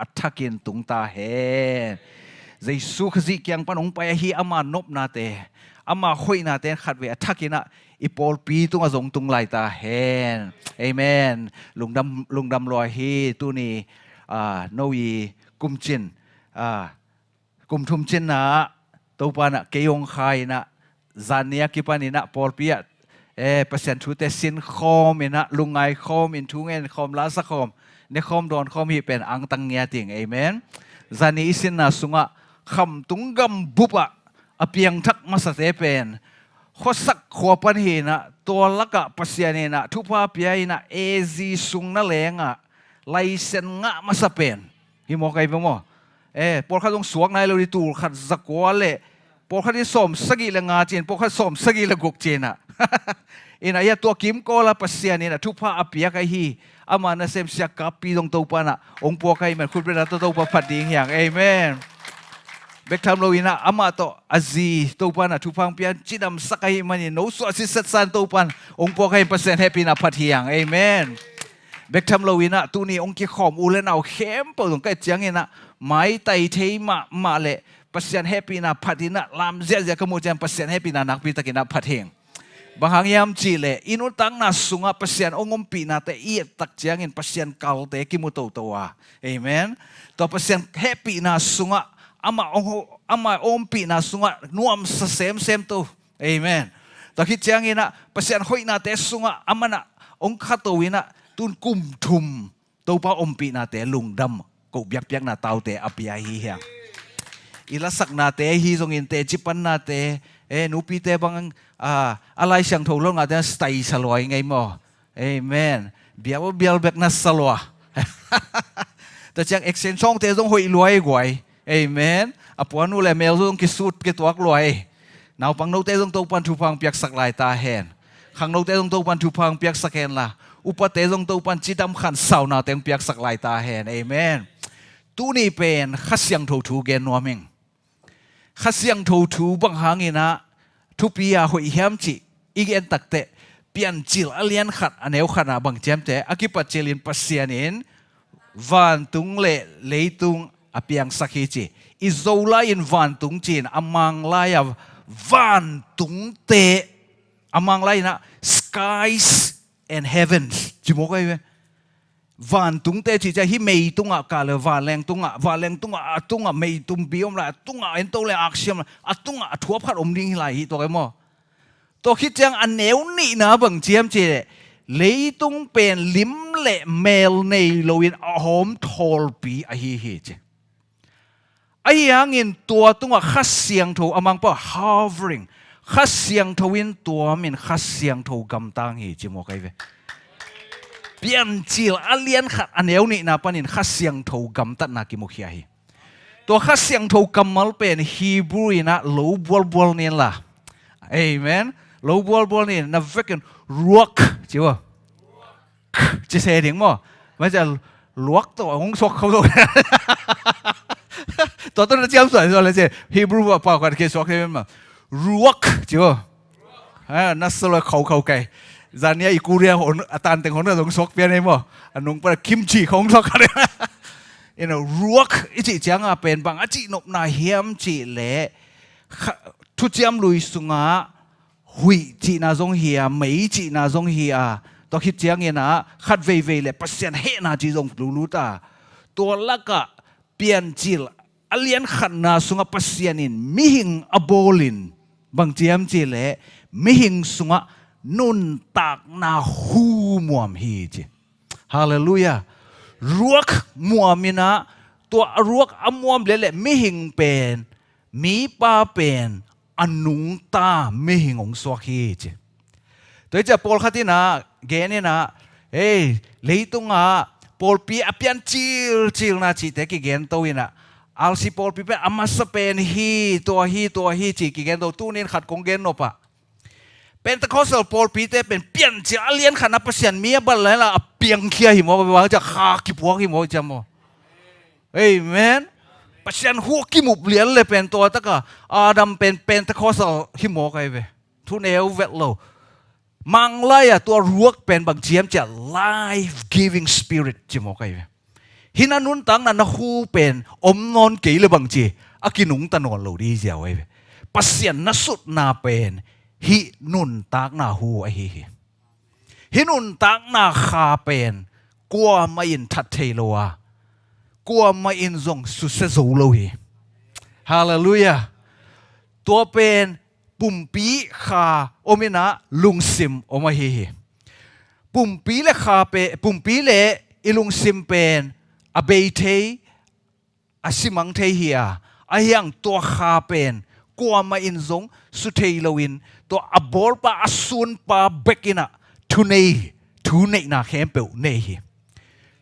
ອະທະກິນຕຸງຕາແຮ. ເຢຊູຄຣິສຕ໌ຄຽງປັນອົງໄປອະຮີ ອາມານົບນາເຕ, ອາມາໂຫຍນາເຕ, ຂັດເວອະທະກິນນະ ອີປອລປີຕຸງອາຊົງຕຸງໄລຕາແຮ. ເອເມນ. ລຸງດຳ ລຸງດຳລອຍຮີ ຕູນີ ອາ ໂນວີ ກຸມຈິນ ອາ Kum thum chin na, Toupa na, kei ong khai na, zan nia kipan ina, pawlpi ah, e, Pasian thute sin khawm ina, lungngai khawm, in thu ngen khawm, la sa khawm, ne khawm, dawn khawm hi pen angtang ngia ting. Amen. Zan ni i sinna sungah, khamtung gambup ah a piangthak masate pen, khuasak khua pan hi ina, tua lakah Pasian ina, thupha pia ina, e, zi sung na lengah, laisen ngah masa pen. Hi maw, kai pe maw? E, pawlkhat zong suak nai lo di, tul khat zakua leh, pawlkhat in sawmsagih le nga cin, pawlkhat sawmsagih le guk cin ah. Ina, ia tua kimkawl ah Pasian ina thupha a piak ahi. Ama nasem siakappi zong Toupa na ong puak ahi man, khut beng la tawh Toupa phat ding hiang. Amen. Bek tham lo ina, amah tawh a zi Toupa na thupha ong pian cidamsak ahi manin, no suah sitset san Toupa na ong puak ahi, Pasian hehpihna phat hiang. Amen. Bek tham lo ina, tuni ong kikhawm u le nau khempeuh zong ka et ciang ina, maitai thei mahmah leh, Pasian hehpihna phat ina, lam ziahziah ka muh ciang Pasian hehpihna nakpi tak ina phat hiang. Bang hang hiam cih leh, i nuntakna sungah Pasian ong ompihnate i et tak ciangin Pasian kalte kimu toto a. Amen. Tua Pasian hehpihna sungah, ama ong, ama ompihna sungah nuamsa semsem to. Amen. Tua khit ciangin ah, Pasian hoihnate sungah, aman ah ong khato ina, tun kum thum Toupa ompihnate lungdam ko biakpiakna taute a pia hi hiang. I lasaknate hi zongin, tecipannate, e, nupite bang, a, a Laisiangtho lo ngate style sa lua ngai maw. Amen. Bial, bial bek na sa lua. Tua ciang action songte zong hoih lua guai. Amen. A puanu le mel zong kisut kituak lua. Naupangnote zong Toupan thupha ong piaksak lai ta hen. Khangnote zong Toupan thupha ong piaksak hen la. Upate zong Toupan cidam khan saunaute ong piaksak lai ta hen. Amen. Tuni pen Kha Siangtho thu gen nuam ing. Kha Siangtho thu bang hangin ah thupi a hoih hiam cih i gen takteh, Piancil a lian khat a neu khat ah bang ciamte, a kipat cilin Pasian in vantung le leitung a piangsak hi ci. I Zolai in vantung cin, a Manglai a vantungte, a Manglai in ah skies and heavens ci maw kai ve. Vantungte cih ciang hi mei tungah ka le vanleng tungah, vanleng tungah, a tungah meitumpi om lai, a tungah ento le aksiam lai, a tungah a thuap khat om ding hi lai hi tua kai maw. Tua khit ciang a neu nihna bang ciam cih leh, leitung pen lim le mel nei loin a hawm thawlpi ahi hi ci. Ahi hangin tua tungah Kha Siangtho a mang pah hovering. Kha Siangtho in tuam in Kha Siangtho gamtang hi ci maw kai ve. Piancil a lian khat a neu nihna panin Kha Siangtho gamtatna kimukhia hi. Tua Kha Siangtho kammal pen Hebrew in ah lo bualbual nin la. Amen. Lo bualbual nin na vekin ruak ci maw. Ci se ding maw. Mai ca luak to hong suak khau to. To to na ciam suai suai le ci. Hebrew pa pa kan ke suak te ma. Ruak ci maw. Ha, na sa lua khau khau kai. Zan nia i Korea hon, a tan teng hon hong suak pian ai maw. A nung pa kimchi hong suak kan. You know, ruak i cih ciang a pen bang a cihnopna hiam cih leh, kha, thuciam lui sungah huih cihna zong hi a, mei cihna zong hi a, tua khit ciangin ah khatveivei leh Pasian hehna cih zong lulu ta. Tua lakah Piancil a lian khatna sungah Pasian in mihing a bawlin, bang ciam cih leh mihing sungah nuntakna hu muam hi ci. Halleluia. Ruak muam in ah, tua ruak a muam le leh mihing pen, mipa pen a nungta mihing hong suak hi ci. Tua hi ciah pawlkhat in ah, gen in ah, ei, leitungah pawlpi a piancil cilna cihte kigen to in ah, R C pawlpi pen a masa pen hi, tua hi, tua hi ci kigen to, tunin khat kong gen nop ah. Pentecostal pawlpite pen piancil a lian khat na Pasian mi a bal lai la a piangkhia hi maw, bang ciah kha kipuak hi maw ciah maw. Amen. Pasian hu kimup lian le pen tua takah Adam pen Pentecostal hi maw kai ve. Thuneu vet lo. Manglai a tua ruak pen bang ciam ciah life giving spirit ci maw kai ve. Hina nuntakna na hu pen om nawn kei le bang chi a kinungta nawn lo di ziau ai. Pasian na sutna pen hi nuntakna hu ahi hi. Hi nuntakna kha pen kuamah in that thei lo a, kuamah in zong suse zo lo hi. Halleluia. Tua pen pumpi kha om in a lungsim om ahi hi. Pumpi le kha pen, pumpi le i lungsim pen a bei thei, a simang thei hi a, ahiang tua kha pen kuamah in zong su thei lo in, tua a bawlpa a sunpa bek in a thunei, thuneihna khempeuh nei hi.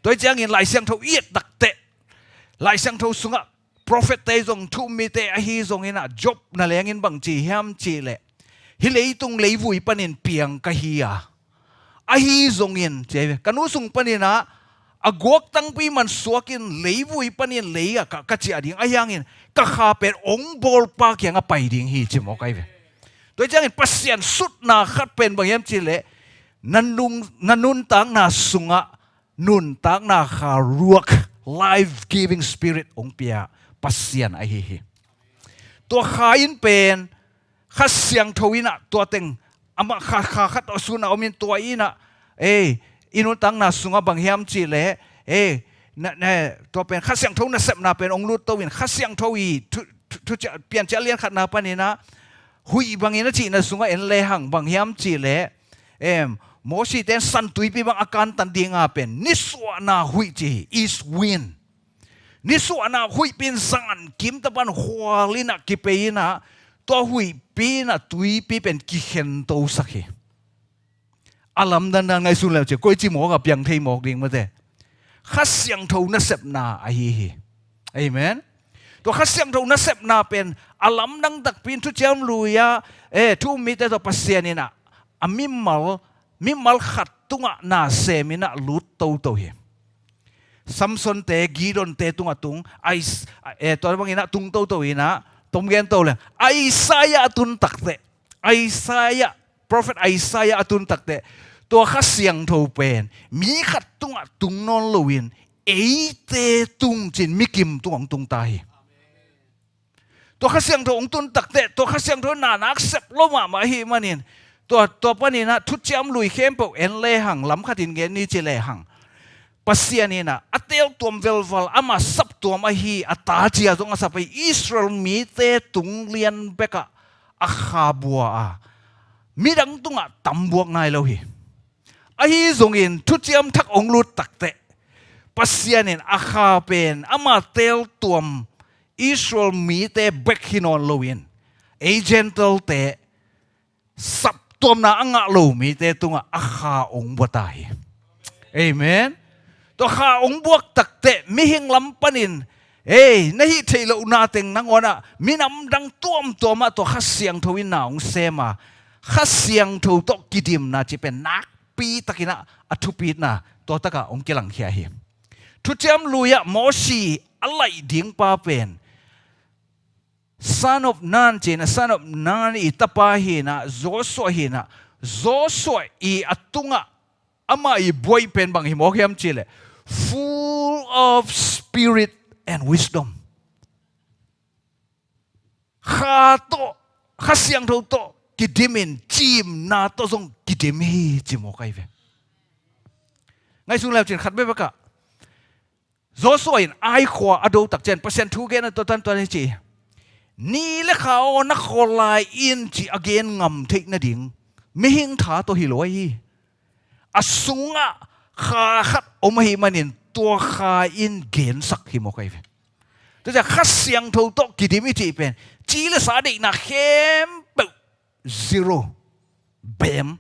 Tua ciangin Laisiangtho i et takteh, Laisiangtho sungah prophet te zong, thu ummite ahi zongin a Job na lengin bang chi hiam chi le, hi leitung leivui panin piang ka hi a, ahi zongin, chi ve, ka nu sung panin a, a guak tangpi man suakin leivui panin lei a ka, ka chia ding, ahiangin ka kha pen ong bawlpa kiang a pai ding hi chi mawk ai ve. Tua ciangin Pasian sutna khat pen bang hiam chi le, na nung, na nuntakna sungah nuntakna kha ruak, life giving spirit ong pia Pasian ahi hi. Tua kha in pen Kha Siangtho in a tua teng, ama kha, kha khat a sun a om in tua in a, ei, i nuntakna sungah bang hiam chi le, ei, na, na, tua pen Kha Siangtho nasepna pen ong lut to in Kha Siangtho i thu, thu, thu, Piancil alian khatna panin a, huih bangin a chihna sungah en lehang bang hiam chi le, em, Mosi ten San Tuipi bang a kantan dinga pen nisuahna huih chi hi, east wind. Nisuahna huihpi in zankim tapan hual in a kipei in a, tua huihpi in a tuipi pen kikhentosak hi. A lamdang dan ngaihsun leu chi, koi chi mawk a piang thei mawk ding mate. Kha Siangtho nasepna ahi hi. Amen. Tua Kha Siangtho nasepna pen a lamdang takpi in Thuchiam Lui a, e, thu ummite tawh Pasian in a, a mimal, mimal khat tungah na sem in a lut toto hi. Samson te, Gideon te tungah tung, Ais-, e, tua bangin a tung toto in a, tom gen to le. Isaiah a tun takteh. Isaiah, prophet Isaiah a tun takteh. Tua Kha Siangtho pen mi khat tungah tung nawn lo in, eite tung chin mi kim tungah tung ta hi. Tua Kha Siangtho ong tun takteh, tua Kha Siangtho na nak sep lo mahmah ahi manin, tua, tua panin a Thuchiam Lui khempeuh en lehang, lam khat in gen ni chi lehang. Pasian in a, a teltuam velval, ama saptuam ahi, a ta chia zong a sap ahi, Israel mite tung lian bek a, a kha bua a, midang tungah tam buak nai lo hi. Ahi zongin, Thuchiam Thak ong lut takteh, Pasian in a kha pen, ama teltuam Israel mite bek hi nawn lo in, ei Gentile te, saptuamna a ngah lo mite tungah a kha ong bua ta hi. Amen. Tua kha ong buak takteh, mihing lam panin, ei, na hih theih lohna teng nangawn a, minamdang tuamtuam ah tua Kha Siangtho in na ong sem a, Kha Siangtho tawh kidimna chi pen nakpi takin a, a thupitna, tua takah ong kilangkhia hi. Thuchiam Lui ah Mosi a laih ding pa pen, son of Nun, chin a son of Nun i tapa hi in a, Joshua hi in a, Joshua i a tungah, ama i buai pen bang hi mawk hiam chi le, full of spirit and wisdom. Kha tawh, Kha Siangtho tawh kidim in, chimna tawh zong kidim hi chi mawk ai ve. Ngaihsun leu chin khat bek bek a, Joshua in Ai khua a do tak chen, Pasian thu gen a tua tan tua ni chi. Ni le kha aw na khawl lai in chi a gen ngam theih nading, mihing tha tawh hi lo hi. A sungah kha khat om ahi manin tua kha in gensak hi mawk ai ve. Tua ciang Kha Siangtho tawh kidim i chih pen, chi le sa deihna khempeuh zero, bem.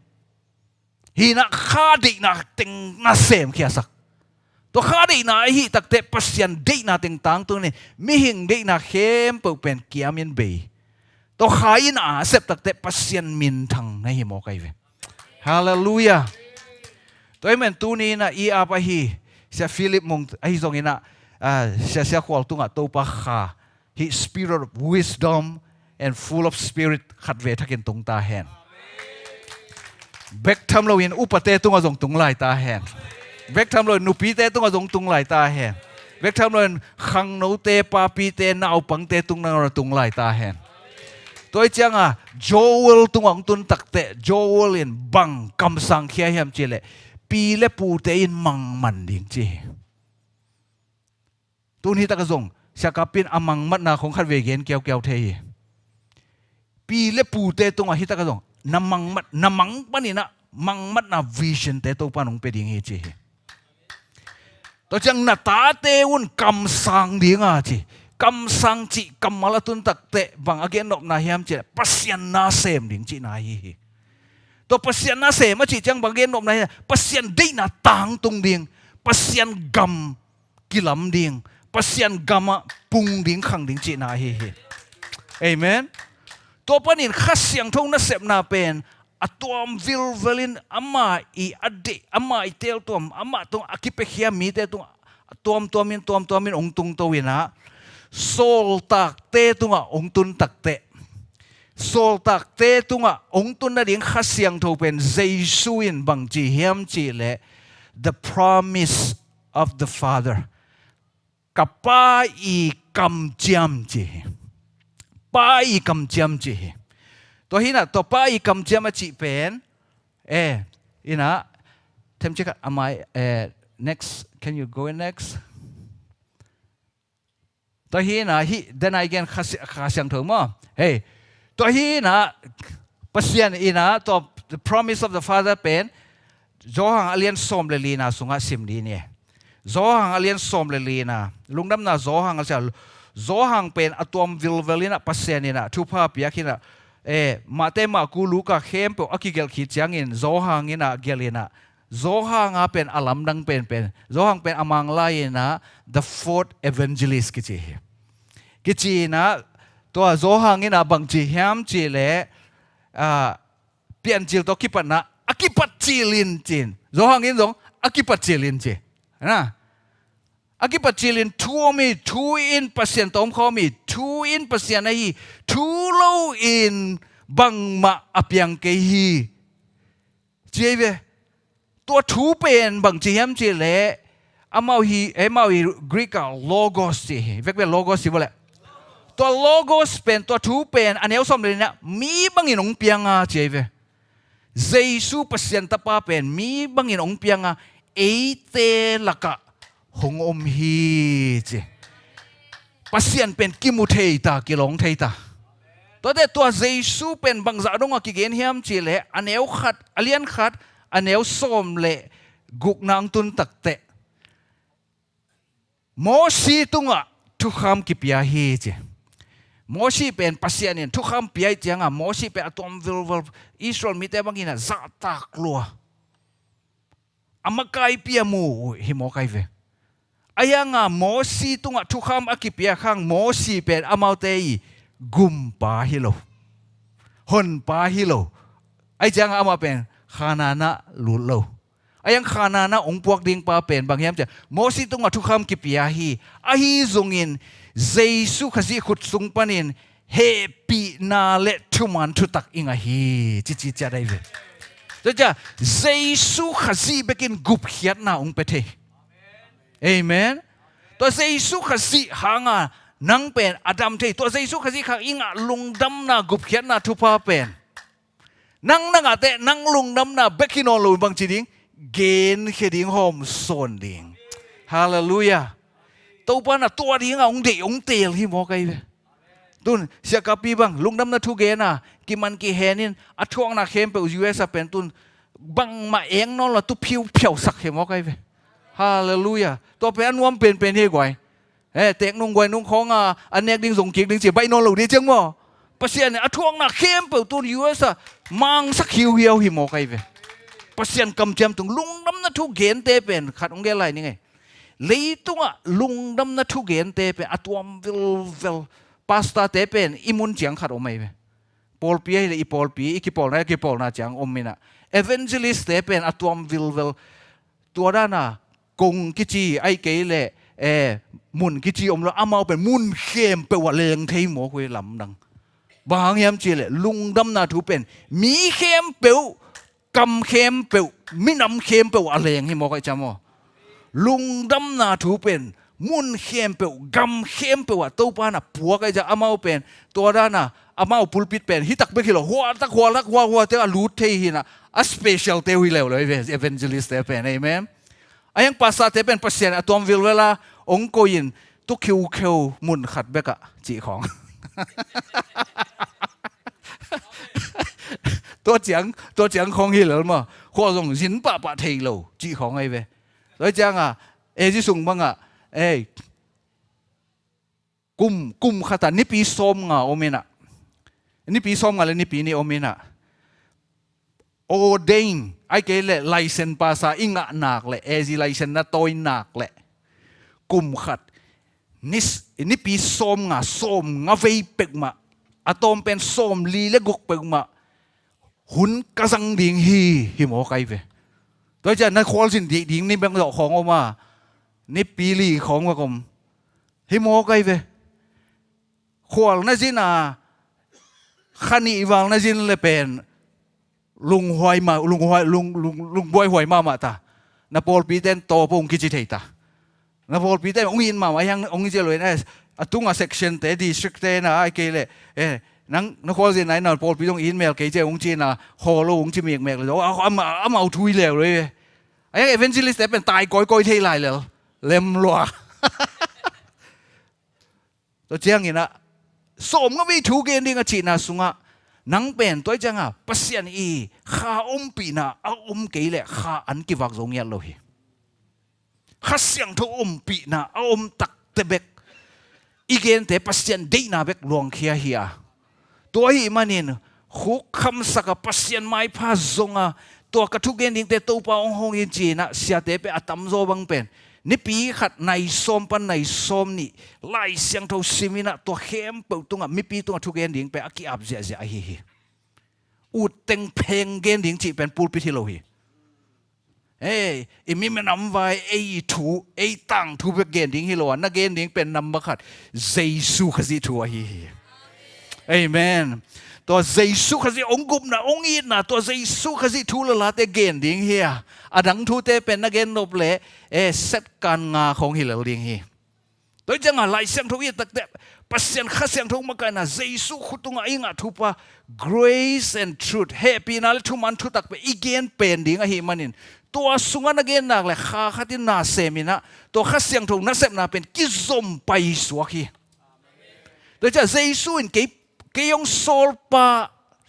Hi in a kha deihna teng na semkhiasak. Tua kha deihna ahi takteh Pasian deihna teng tangtung in, mihing deihna khempeuh pen kiam in bei. Tua kha in a sep takteh Pasian minthang na hi mawk ai ve. Halleluia. Tua amen, tuni in a i ap ahi, Sia Philip Mung ahi zongin a, a, Sia, Sia Khual tungah Topa kha, hi spirit of wisdom and full of spirit khatvei thakin tung ta hen. Bek tham lo in upate tungah zong tung lai ta hen. Bek tham lo in nupite tungah zong tung lai ta hen. Bek tham lo in khang note, papite, naupangte tungah na hung tun lai ta hen. Tua hi ciang a Joel tungah hung tun takteh, Joel in bang kamsang khia hiam cih leh, pi le pute in mangman ding chi. Tun hi tak a zong, sia Kapin a mangmatna khong khatvei gen kiaukiau thei hi. Pi le pute tungah hi tak a zong, na mangmat, na mang panin a, mangmatna vision te Topan hong pe ding hi chi hi. Tua ciang na tate un kamsang ding a chi. Kamsang chih kammal a tun takteh bang a gen nopna hiam cih leh, Pasian na sem ding chihna hi hi. Tua Pasian na sem a chih ciang bang gen nopna hiam, Pasian deihna tangtung ding, Pasian gam kilam ding, Pasian gam ah pung ding, khang ding chihna hi hi. Amen. Tua panin Kha Siangtho nasepna pen a tuam vilvel in ama i a deih, ama i teltuam, ama tungah a kipiakhia mite tungah a tuamtuam in, tuamtuam in hong tungto in a, sawltakte tungah hong tun takteh, sawltakte tungah hong tun nading Kha Siangtho pen Jesu in bang chi hiam cih leh, the promise of the Father. Ka Pa i kamciam chi. Pa i kamciam chi. Tua hi na, tua Pa i kamciam a chih pen, eh, hi na, them chih khat amai, eh, next, can you go in next? Tua hi na, hi, then I again Kha Siangtho maw. Hey, tua hi na, Pasian hi na, tua the promise of the Father pen, Johan a lian sawm le lina sungah sim dih ni. Johan a lian sawm le lina. Lungdamna Johan a sia. Johan pen a tuam vilvel in a, Pasian in a thupha piak hi na. Eh, Mate, Marku, Luka khempeuh a kigelh khit ciangin Johan in a gelh in a. Johan a pen a lamdang penpen. Johan pen a Manglai in a the fourth evangelist kichi hi. Kichi in a tua Johan in a bang chi hiam cih leh, ah, Piancil tawh kipatna, a kipat chil in chin. Johan in zong, a kipat chil in chi. Na. A kipat chil in thu om hi, thu in Pasian tawh om khawm hi, thu in Pasian ahi, thu lo in bangmah a piang kei hi. Chi ve. Tua thu pen bang chi hiam cih leh, amau hi, amau hi Greek a logos chi hi. Vek ve logos chi bo le. Tua logos pen, tua thu pen, a neu sawm le lina, mi bangin hong piang a chi ve. Jesu Pasian Tapa pen, mi bangin hong piang a, eite lakah hong om hi chi. Pasian pen kimu thei ta, kilawng thei ta. Tuate tua Jesu pen bangzah dong a kigen hiam cih leh, a neu khat, a lian khat, a neu sawm le gukna hong tun takteh. Mosi tungah thukham kipia hi chi. Mosi pen Pasian in thukham pia hi ciang a, Mosi pen a tuam vilvel Israel mite bangin a zahtak lua. A makai pia mu hi mawk ai ve. Ahi hang a Mosi tungah thukham a kipia khang Mosi pen amaute i gumpa hi lo. Honpa hi lo. Ahi ciang a amah pen Khanan ah lut lo. Ahi hang Khanan ah hong puak ding pa pen bang hiam cih leh Mosi tungah thukham kipia hi. Ahi zongin Jesu Khazih khut sung panin hehpihna le thuman thutak i ngah hi, chi chi chiat ai ve. Tua ciang Jesu Khazih bekin gupkhiatna hong pe thei. Amen. Tua Jesu Khazih hang a nang pen a dam thei. Tua Jesu Khazih khang i ngah lungdamna, gupkhiatna thupha pen nang na ngahteh, nang lungdamna bek hi nawn lo, bang chi ding, genkhe ding, hawmsawn ding. Halleluia. Topa na tua ding a hong deih hong teel hi mawk ai ve. Tun, Sia Kapi bang, lungdamna thu gen a, kiman kihen in, a thuakna khempeuh U S a pen tun, bangmah eng nawn lo, tu phiu phiau sak hi mawk ai ve. Halleluia. Tua pen a nuam penpen hi guai. Eh, tek nung guai nung khawng a, a nek ding zong kik ding chi, baih nawn lo ding chiang maw. Pasian in a thuakna khempeuh tun U S a, mangsak hiuhiau hi mawk ai ve. Pasian kamciam tung, lungdamna thu gente pen, khat hong gen lai ning ei. Leitungah lungdamna thu gente pen a tuam vilvel. Pastor te pen i mun chiang khat om ai ve. Pawlpi ahileh i pawlpi, i kipawlna, i kipawlna chiang om in a. Evangelist te pen a tuam vilvel. Tua dan a kong kichi, ahih kei leh, eh, mun kichi om lo, amau pen mun khempeuh ah leng thei mawk ui, lamdang. Bang hang hiam cih leh lungdamna thu pen mi khempeuh, kam khempeuh, minam khempeuh a leng hi mawk ai cha maw. Lungdamna thu pen ໝຸນເຂມເປີວ ກຳເຂມເປີວ ອະ ໂຕປານະ ພວກໄອ້ຈະ ອາມາວເປັນ ຕົວດານະ ອາມາວ pulpit ເປັນ ຮີຕັກເບກ ຮີລອ ຫົວຕັກ ຫົວຕັກ ຫົວ ຫົວ ເຕ ອາ ລູດເທ ຮີນະ ອາ special ເຕ ຮີແລ້ວເລີຍ evangelist ເຕ ເປັນ ອາເມນ ອາຍັງ pastor ເຕ ເປັນ ປະຊຽນ ອາ ຕົວມ ວິລ ເວລາ ອົງ ໂກ ຍິນ ຕຸກ ຄິວ ເຄວ ໝຸນ ຂັດ ເບກ ອະ ຈິ ຂອງ ຕົວຈຽງ ຕົວຈຽງ ຂອງ ຮີເລີ ມາ ໂຄ ສົງ ຊິນ ປະ ປະ ເທໂລ ຈິ ຂອງ ໄອເວ ໂດຍ ຈຽງ ອາ ເອ ຈິ ສຸງ ບັງ ອາ ເອ ກຸມ ກຸມ ຂະຕາ ນິ ປີ ຊອມ ງາ ໂອ ເມ ນະ ນິ ປີ ຊອມ ງາ ແລະ ນິ ປີ ນີ້ ໂອ ເມ ນະ ordain ໄອເກ ແລະ license ພາສາ ອິງ ອະ ນາກ ແລະ ເອ ຈິ license ນະ ໂຕຍ ນາກ ແລະ ກຸມ ຂັດ ນິ ນິ ປີ ຊອມ ງາ ຊອມ ງາ ເວ ເປັກ ມະ ອາ ຕອມ ເປັນ ຊອມ ລີ ແລະ ກຸກ ເປັກ ມະ ຮຸນ ກະ ສັງ ດິງ ຮີ ຮີ ມໍ ໄກ ເວ ໂດຍ ຈະ ນະ ຄອນ ຊິນ ດິ ດິງ ນິ ເບັງ ດອກ ຂອງ ໂອ ມາ ນິ ປີ ລີ ຂອງ ວະ ກົມ ຮີ ມໍ ໄກ ເວ ໂຄ ນະ ຊິນ ອາ ຄະ ນິ ວາງ ນະ ຊິນ ແລະ ເປັນ ລຸງ ຫວາຍ ມາ ລຸງ ຫວາຍ ລຸງ ລຸງ ລຸງ ບວຍ ຫວາຍ ມາ ມາ ຕາ ນະ ໂປລ ປີ ເຕັນ ໂຕ ພະອົງ ກິຈິ ເທ ຕາ ນະ ໂປລ ປີ ເຕັນ ອົງ ອິນ ມາ ອາ ຍັງ ອົງ ອິນ ເຈ ໂລຍ ນະ ອາ ຕຸງ ອາ ເຊັກຊັນ ເຕ ດີສະຕຣິກ ເຕ ນະ ອາ ເກ ເລ ເອ ນັງ ນະ ໂຄ ຊິນ ໄນ ນະ ໂປລ ປີ ຕົງ ອິນ ແມວ ເກ ເຈ ອົງ ຈີນ ນະ ໂຄ ໂລ ອົງ ຈິ ເມກ ແມກ ລະ ອາ ມາ ເອົາ ເອົາ ເອົາ ທຸຍ ແລ້ວ ເລີຍ ອາ ແອເວນເຈລິສ ເຕ ເປັນ ຕາຍ ກອຍ ກອຍ ເທ ຫຼາຍ ແລ້ວ ເລັມ ລວ ຕົວ ຈຽງ ອີ ນະ ສອມ ງາ ວິ ທູ ເກນ ດິງ ອາ ຈິ ນະ ສຸງ ອາ ນັງ ເປັນ ຕົວ ຈຽງ ອາ ປະ ຊຽນ ອີ ຄາ ອົມ ປີ ນະ ອາ ອົມ ເກ ແລະ ຄາ ອັນ ກິ ວັກ ໂຈ ງຽດ ໂລ ຮີ ຄາ ສຽງ ໂທ ອົມ ປີ ນະ ອາ ອົມ ຕັກ ເຕ ເບກ ອີ ເກນ ເຕ ປະ ຊຽນ ເດ ນະ ເບກ ລວງ ເຄ ເຮຍ ຕົວ ຮີ ມາ ນິນ ຄຸກ ຄຳ ສັກ ອາ ປະ ຊຽນ ມາຍ ພາ ໂຈ ງ ອາ ຕົວ ກະ ທູ ເກນ ດິງ ເຕ ໂຕ ປາ ອົງ ຮົງ ອິນ ຈີ ນະ ເຊຍ ເຕ ເປ ອາ ຕຳ ໂຈ ບັງ ເປັນ ນິ ປີ ຂັດ ໄນ ຊອມ ປາ ໄນ ຊອມ ນິ ລາຍ ສຽງ ໂທ ຊິ ມິ ນະ ຕົວ ເຂມ ເປີ ຕຸງ ອາ ມີ ປີ ຕຸງ ອາ ທູ ເກນ ດິງ ເປ ອາ ກິ ອາບ ເຊຍ ເຊຍ ອາ ຮີ ຮີ ອູດ ເຕັງ ເພັງ ເກນ ດິງ ຈິ ເປັນ pulpit ຮີ ໂລ ຮີ ເອ ອີ ມີ ແມ່ນ ນຳ ວາຍ ເອ ທູ ເອ ຕັງ ທູ ເປັນ ເກນ ດິງ ຮີ ໂລ ອາ ນະ ເກນ ດິງ ເປັນ ນຳ ບາ ຂັດ ເຢຊູ ຄຣິສ ທູ ອາ ຮີ ຮີ ເອເມນ ຕົວ ເຢຊູ ຄຣິສ ອົງ ກຸບ ນະ ອົງ ອິດ ນະ ຕົວ ເຢຊູ ຄຣິສ ທູ ລະ ລາ ເຕ ເກນ ດິງ ເຮຍ ອາ ດັງ ທູ ເຕ ເປັນ ນະ ເກນ ນົບ ເລ ເອ ເຊັດ ການ ງາ ຂອງ ຮີ ລະ ດິງ ຮີ ໂດຍ ຈະ ງາ ລາຍ ສຽງ ໂທ ອີ ຕັກ ເຕ ປະ ຊຽນ ຄາ ສຽງ ໂທ ມາ ກາຍ ນະ ເຢຊູ ຄຸ ຕຸງ ອາ ອິງ ອາ ທູ ປາ grace and truth ເຮ ປີ ນາ ລະ ທູ ມານ ທູ ຕັກ ເປ ອີ ເກນ ເປັນ ດິງ ອາ ຮີ ມາ ນິນ ຕົວ ສຸງ ອາ ນະ ເກນ ນາກ ແລະ ຄາ ຄາ ຕິນ ນາ ເຊ ມິ ນະ ຕົວ ຄາ ສຽງ ໂທ ນະ ເຊັບ ນາ ເປັນ ກິ ຈົ່ມ ໄປ ສວ ຄີ ໂດຍ ຈະ ເຢຊູ ເອ ເກ ເກ ຍົງ ໂຊລ ປາ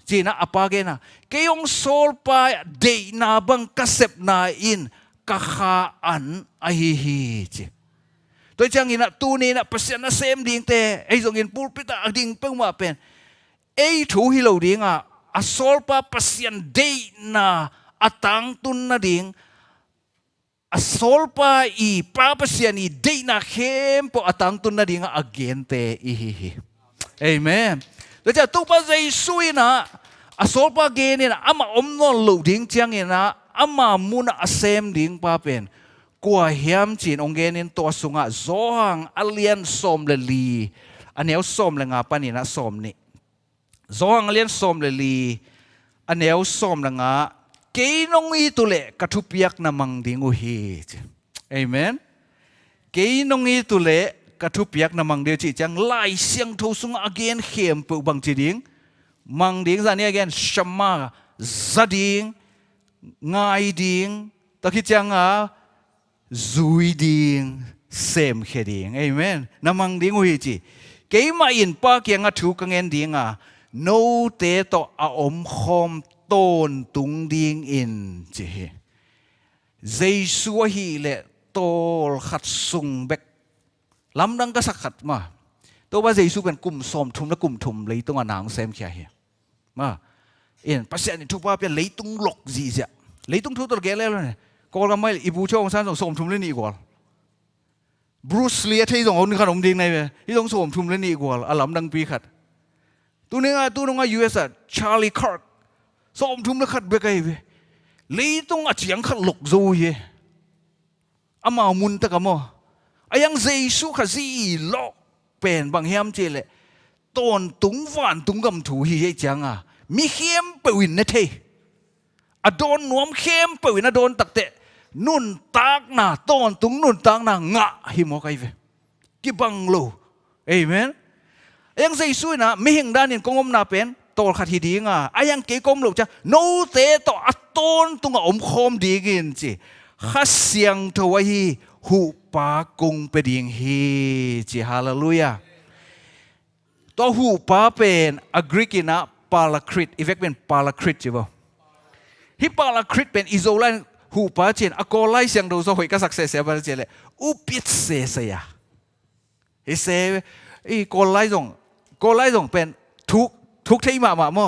ຈີ ນະ ອາ ປາ ເກ ນະ ເກ ຍົງ ໂຊລ ປາ ເດ ນາ ບັງ ກະ ເຊັບ ນາ ອິນ ກະ ຄາ ອັນ ອາ ຮີ ຮີ ຈີ ໂດຍ ຈະ ງ ອີ ນະ ຕູ ນີ ນະ ປະ ຊຽນ ນະ ເຊມ ດິງ ເຕ ເອ ຈົ່ງ ອິນ ປູ ປິ ຕາ ອາ ດິງ ເປິງ ມາ ເປັນ ເອ ທູ ຮີ ໂລ ດິງ ອາ ອະ ໂຊລ ປາ ປະ ຊຽນ ເດ ນາ ອາ ຕາງ ຕຸນ ນະ ດິງ ອະ ໂຊລ ປາ ອີ ປາ ປະ ຊຽນ ອີ ເດ ນາ ເຄມ ປອ ອາ ຕາງ ຕຸນ ນະ ດິງ ອາ ເກນ ເຕ ອີ ຮີ ຮີ ເອເມນ ໂດຍ ຈະ ຕູ ປາ ເຢຊູ ນະ ອະ ໂຊລ ປາ ເກ ນີ້ ນະ ອາ ມາ ອົມ ນອນ ໂລ ດິງ ຈຽງ ນີ້ ນະ ອາ ມາ ມຸນ ອາ ເຊມ ດິງ ປາ ເປັນ ກົວ ຮຽມ ຈີນ ອົງ ເກ ນີ້ ຕົວ ສຸງ ອາ ໂຈ ຮັງ ອາ ລຽນ ຊອມ ແລະ ລີ ອາ ແນວ ຊອມ ແລະ ງາ ປາ ນີ້ ນະ ຊອມ ນີ້ ໂຈ ຮັງ ອາ ລຽນ ຊອມ ແລະ ລີ ອາ ແນວ ຊອມ ແລະ ງາ ເກ ນົງ ອີ ຕຸ ເລ ກະ ທູ ປຽກ ນະ ມັງ ດິງ ອູ ຮີ ເອເມນ ເກ ນົງ ອີ ຕຸ ເລ ກະ ທູ ປຽກ ນະ ມັງ ເດວ ຈີ ຈຽງ ລາຍ ສຽງ ໂທ ສຸງ ອາ ເກນ ເຂມ ເປີ ບັງ ຈີ ດິງ ມັງ ດິງ ຊະ ເນ ອາ ເກນ ຊະ ມາ ຊະ ດິງ ງາຍ ດິງ ຕະ ຄິດ ຈຽງ ອາ ຊູຍ ດິງ ເສມ ເຄ ດິງ ເອເມນ ນະ ມັງ ດິງ ອູ ຮີ ຈີ ເກ ມາ ອິນ ປາ ກຽງ ອາ ທູ ກະ ເງນ ດິງ ອາ ໂນ ເຕ ໂຕ ອາ ອົມ ຄອມ ໂຕນ ຕຸງ ດິງ ອິນ ຈີ ເຢຊູ ອາ ຮີ ແລະ ໂຕ ລ ຂັດ ສຸງ ເບກ ລຳດັງ ກະ ສັກ ຂັດ ມາ ໂຕ ປາ ເຢຊູ ເປັນ ກຸມ ຊອມ ທຸມ ແລະ ກຸມ ທຸມ ເລີຍ ຕົງ ອາ ນາງ ເສມ ເຄ ເຮຍ ມາ ເອັນ ປະ ຊຽນ ທຸ ປາ ເປັນ ເລີຍ ຕຸງ ລົກ ຈີ ເຊຍ ເລີຍ ຕຸງ ທຸ ໂຕ ເກ ແລ ແລ ໂກ ລະ ໄມ ອີ ບູ ໂຊ ອອງ ຊານ ສົງ ໂສມ ທຸມ ເລີຍ ນີ້ ກວາ ບຣູສ ລີ ເທ ສົງ ເອົາ ໜຶ່ງ ຂະໜົມ ດິງ ໃນ ເວ ທີ່ ຕົງ ໂສມ ທຸມ ເລີຍ ນີ້ ກວາ ອາ ລຳດັງ ປີ ຂັດ ຕູ ໜຶ່ງ ອາ ຕູ ນົງ ອາ ຢູ ເອສ ອາ ຊາລີ ຄາດ ໂສມ ທຸມ ລະ ຂັດ ເບກ ໄກ ເວ ເລີຍ ຕຸງ ອາ ຈຽງ ຂັດ ລົກ ໂຈ ເຢ ອາ ມາ ມຸນ ຕະ ກະ ມໍ ອາ ຍັງ ເຢຊູ ຄຣິສ ໂລ ເປັນ ບັງ ຮຽມ ເຈ ແລະ ໂຕນ ຕຸງ ຫວານ ຕຸງ ກຳ ທູ ຮີ ເຮ ຈຽງ ອາ ມີ ເຄມ ເປີ ວິນ ເນ ເທ ອາ ໂດນ ນວມ ເຄມ ເປີ ວິນ ອາ ໂດນ ຕັກ ເຕະ ນຸນຕາກນາ, ຕອນຕຸງນຸນຕາກນາ, ງະ ຫິມອກໄອເວ. ກິບັງໂລ. ເອເມນ. ອາຍັງເຈຊູນະ, ມິເຮັງດານນິນ ກົງງົມນາເປັນ, ໂຕຂັດຮີດີງາ, ອາຍັງເກກົມໂລຈະ, ໂນເຕໂຕອາໂຕນຕຸງອາອົມຄອມດີກິນຈິ, ຂະຊຽງໂທວາຮີ, ຫູປາກົງເປດີງຮີຈິ, ຮາເລລູຢາ. ໂຕຫູປາເປັນອາກຣິກກິນະ, ປາລາຄຣິດ, ອີເວັກເປັນປາລາຄຣິດຈິບໍ? ຮີປາລາຄຣິດເປັນອິໂສລາຍ, ຫູປາເຈນ, ອາໂກລາຍຊຽງໂທໂຊເຮກະສັກເສເຊບາເຈເລ, ອຸປິດເສຊະຍາ. ເຮເຊ, ອີໂກລາຍຊົງ, ໂກລາຍຊົງເປັນທຸກ, ທຸກເທມະມະມໍ.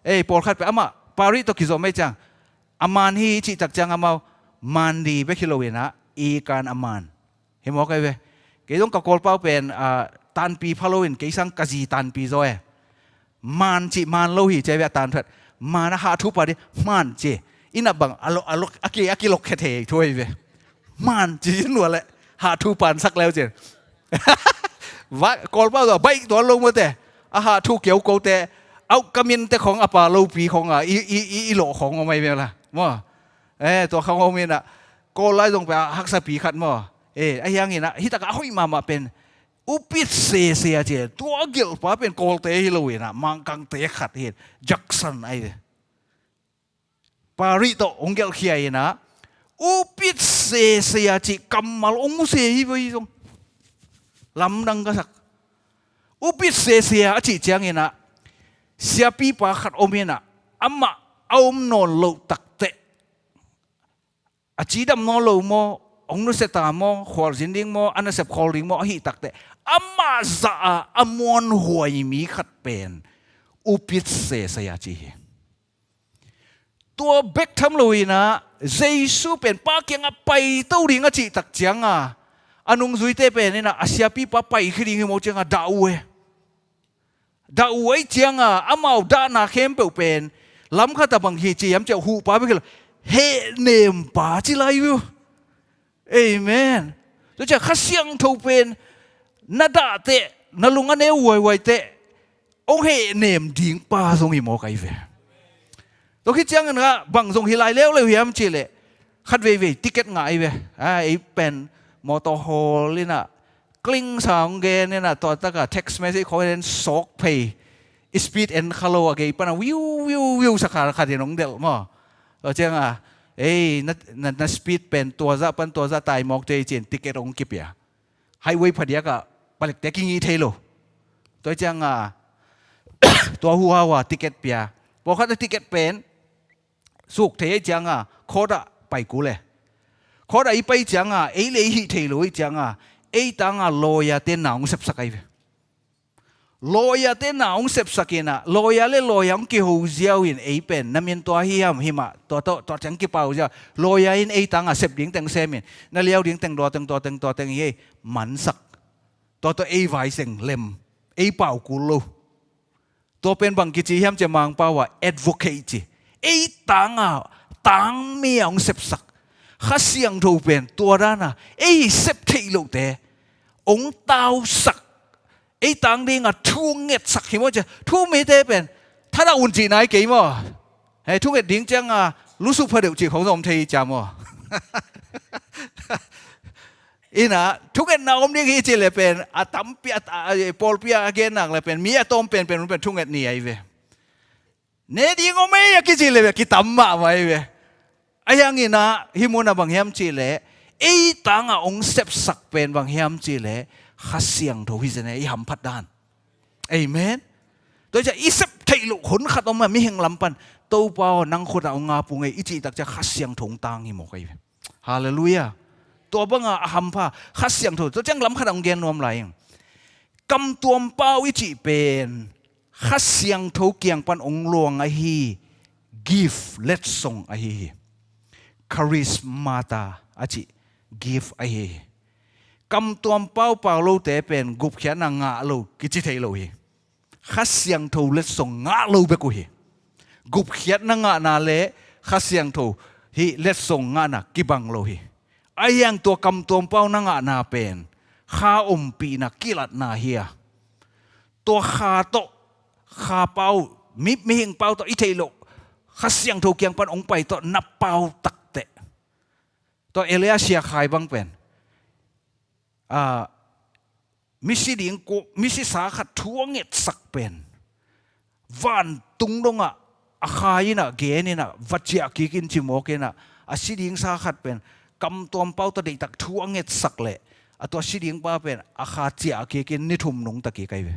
ເອ ໂປລຂັດເປັນອາມະ, ປາຣິໂຕກິໂຊເມຈັງ, ອາມານຮີຈິຕັກຈັງອາມາວ, ມານດີເບຄິໂລເວນະ, ອີການອາມານ. ເຫັນບໍ່ໄກເວ? ເກຕົງກະໂກລເປົາເປັນ, ອາ, ຕານປີພາໂລເວັນ, ເກສັງກະຈີຕານປີໂຊເອ. ມານຈິມານໂລຫິເຈເວຕານເພິດ, ມານະຫະທຸປາດິ, ມານຈິ. ອີນະບັງ, ອາໂລ, ອາໂລ, ອາກິ, ອາກິລົກເຂດເທໂທເວ. ມານຈິນວນແຫຼະ, ຫະທຸປານສັກແລ້ວເຈ. ວະ, ໂກລເປົາຕົວ, ໃບຕົວລົງມາແຕ່, ອາຫະທຸກຽວໂກແຕ່, ເອົາກະມິນແຕ່ຂອງອາປາໂລປີຂອງອາ, ອີ, ອີ, ອີ, ອີໂລຂອງເອົາໃໝ່ແມ່ນລະ. ມາ, ເອ, ຕົວເຂົາເອົາມິນນະ, ໂກລາຍລົງໄປ, ອາ, ຮັກສະປີຂັດມາ. ເອ, ອາຫຍັງນີ້ນະ, ຮີຕະກະຫຸຍມາມາເປັນ, ອຸປິດເສເຊຍເຈ, ຕົວກິລປາເປັນໂກລເຕຮີໂລເວນະ, ມັງກັງເຕຂັດເຮັດ, ຈັກສັນໄອເວ. ປາຣິໂຕອົງເກວເຄຍນະ, ອຸປິດເສຊະຍາຈິ ກຳມາລອົງມຸເສຫິເວອີຊົງ, ລຳດັງກະສັກ, ອຸປິດເສຊະຍາອາຈິຈຽງເອນະ, ເຊຍປີປາຂັດອົມເອນະ, ອຳມະ ອາອົມນອນໂລຕັກເຕ, ອາຈີດຳນອນໂລມໍ, ອົງນຸເສຕາມໍ, ຄວາລຊິນດິງມໍ, ອານາເຊັບຄອລດິງມໍ, ອະຫິຕັກເຕ, ອຳມະ ສະອາ ອາມອນ ຫວຍມີຂັດເປັນ, ອຸປິດເສຊະຍາຈິ. ຕົວເບັກທຳລຸຍນະ, ເຈຊູເປັນປາກຽງອາໄປເຕົ້າດິງອາຈິຕັກຈຽງອາ, ອານຸງຊຸຍເຕເປເນນະ, ອາເຊຍປີປາໄປຄີດິງຫິໂມຈຽງອາ, ດາອູເອ, ດາອູໄອຈຽງອາ, ອາມາວດານາເຄມເປີວເປັນ, ລຳຄາຕາບັງຮີຈີຍຳເຈົ້າຫູປາເປັນ, ເຮເນມປາຈິໄລວິວ. ເອເມນ. ຕົວຈະຂະຊຽງໂທເປັນ, ນະດາເຕ, ນະລຸງອາເນວວາຍວາຍເຕ, ອົງເຮເນມດິງປາຊົງຫິມອກໄອເວ. ໂຕຄິດຈັ່ງນັ້ນກະ, ບັງຊົງຫິລາຍແລ້ວເລີຍຫິມຈິເລ, ຄັດເວເວ, ຕິເກັດງາຍເວ. ອາ, ໄອແປນມໍໂຕໂຮລນີ້ນະ, ກລິ້ງສາວເກນນີ້ນະ, ຕອນຕະກະ text message ຂໍເຫັນຊອກເພ, ອີ speed and color ອະເກ, ປະນະ ວິວ, ວິວ, ວິວ, ສະຂາ, ສະຂາທີ່ນ້ອງເດລມໍ. ໂຕຈຽງອາ, ເອ, ນະ, ນະ, ນະ speed ເປັນຕົວຈະ, ປັນຕົວຈະຕາຍມອກເຈ, ເຈນ ຕິເກັດອົງກິບເຍ. ໄຮເວພະເດຍກະປາເລັກແຕ່ກິງອີເທໂລ. ຕົວຈັ່ງອາ, ຕົວຫົວວ່າຕິເກັດເປຍ. ບໍ່ຄັດຕິເກັດເປັນ, ສຸກເທຈັ່ງອາ, ໂຄດອະໄປກູເລ. ໂຄດອະໄປຈັ່ງອາ, ເອເລຫິເທໂລຈັ່ງອາ, ເອຕາງອາ, ລໍຢາເຕນາອົງເຊັບສັກໄອເວ. ລໍຢາເຕນາອົງເຊັບສັກເອນາ, ລໍຢາເລລໍຢາອົງກິໂຮຈຽວອິນ, ເອເປັນ, ນະມິນຕົວຫິມ, ຫິມະ, ຕົວໂຕ, ຕົວຈັ່ງກິປາວຈຽວ, ລໍຢາອິນ, ເອຕາງອາ, ເຊັບດິງແຕ່ງເຊມິນ, ນະລຽວດິງແຕ່ງດໍແຕ່ງຕົວແຕ່ງຕົວແຕ່ງເອ, ມັນສັກ. ຕົວໂຕເອວາຍເສັງເລັມ, ເອປາວກູໂລ. ຕົວເປັນບັງກິຈີຮຽມຈະມາງປາວວ່າ advocate ຈີ. ເອຕາງອາ, ຕາງເມອາອົງເຊັບສັກ. ຂະຊຽງໂທເປັນຕົວດານາ, ເອເຊັບເທໂລເຕ, ອົງຕາວສັກ. ເອຕາງດິງອາ, ທູເງັດສັກຫິມອຈະ, ທູເມເຕເປັນ, ທະດາອຸນຈີນາຍເກມໍ. ເຮ, ທູເງັດດິງຈັ່ງອາ, ລຸສຸພະເດວຈີຂອງສົມເທຈາມໍ. ອີນາ, ທຸເກັນນາອົມນິກຮີຈິເລເປັນ, ອາຕຳປິອາ, ອາ, ໂປລປິອາເກນນັກລະເປັນ, ມີອາໂຕມເປັນ, ເປັນ, ເປັນທຸເກັນນີອາໄອເວ. ເນດີໂງເມຍາກິຈິເລເວ, ກິຕຳມະໄວເວ. ອາຍັງອີນາ, ຫິມຸນາບັງຮຽມຈິເລ, ເອຕາງອາອົງເຊັບສັກເປັນບັງຮຽມຈິເລ, ຂະຊຽງໂທຫິເສເນ, ອີຫຳພັດດານ. ເອເມນ. ໂຕຈະອີເຊັບໄທໂລຄົນຂັດອອກມາ, ມີແຫ່ງລຳປັນ, ໂຕປາວນັງໂຄດອາອົງງາປຸງເອ, ອີຈິຕັກຈະຂະຊຽງໂທງຕາງຫິມອກໄອເວ. ຮາເລລູຢາ. ຕົວບັງອາອາຫຳພາ, ຂະຊຽງໂທ, ຕົວຈັ່ງລຳຂະດອງແກນນວມຫຼາຍ. ກຳຕວມປາວອີຈິເປັນ, ຂະຊຽງໂທກຽງປັນອົງຫຼວງອາຮີ, gift ເລັດຊົງອາຮີ, charismata ອາຈິ, gift ອາຮີ. ກຳຕວມປາວປາວໂລເຕເປັນ, ກຸບຂຽນນາງງະໂລ, ກິຈິເທໂລຮີ. ຂະຊຽງໂທເລັດຊົງງະໂລເບກຸຮີ. ກຸບຂຽດນະງະນາເລ, ຂະຊຽງໂທ, ຮີເລັດຊົງງະນາ, ກິບັງໂລຮີ. ອາຍັງຕົວກຳຕວມປາວນະງະນາເປັນ, ຄາອົມປີນາ, ກິລັດນາເຮຍ. ຕົວຄາໂຕ, ຄາປາວ, ມິ, ມິເຮັງປາວໂຕ, ອີເທໂລ, ຂະຊຽງໂທກຽງປັນອົງໄປໂຕ, ນະປາວຕັກເຕ. ຕໍ່ເອເລຍເສຍຂາຍບັງເປັນ ອາ ມີຊິດິງໂກ ມີຊິສາຂັດຖົວເຫງັດສັກເປັນ ຫວ່ານຕຸງດົງອະ ອາຄາຍນະ ເກນິນະ ວັດເຈຍກີກິນຈິໂມເກນະ ອາຊິດິງສາຂັດເປັນ ກຳຕວມເປົາຕະດິກຕັກຖົວເຫງັດສັກແລະ ອາຕົວຊິດິງປາເປັນ ອາຄາເຈຍກີກິນນິທຸມນຸງຕະກີໄກເວ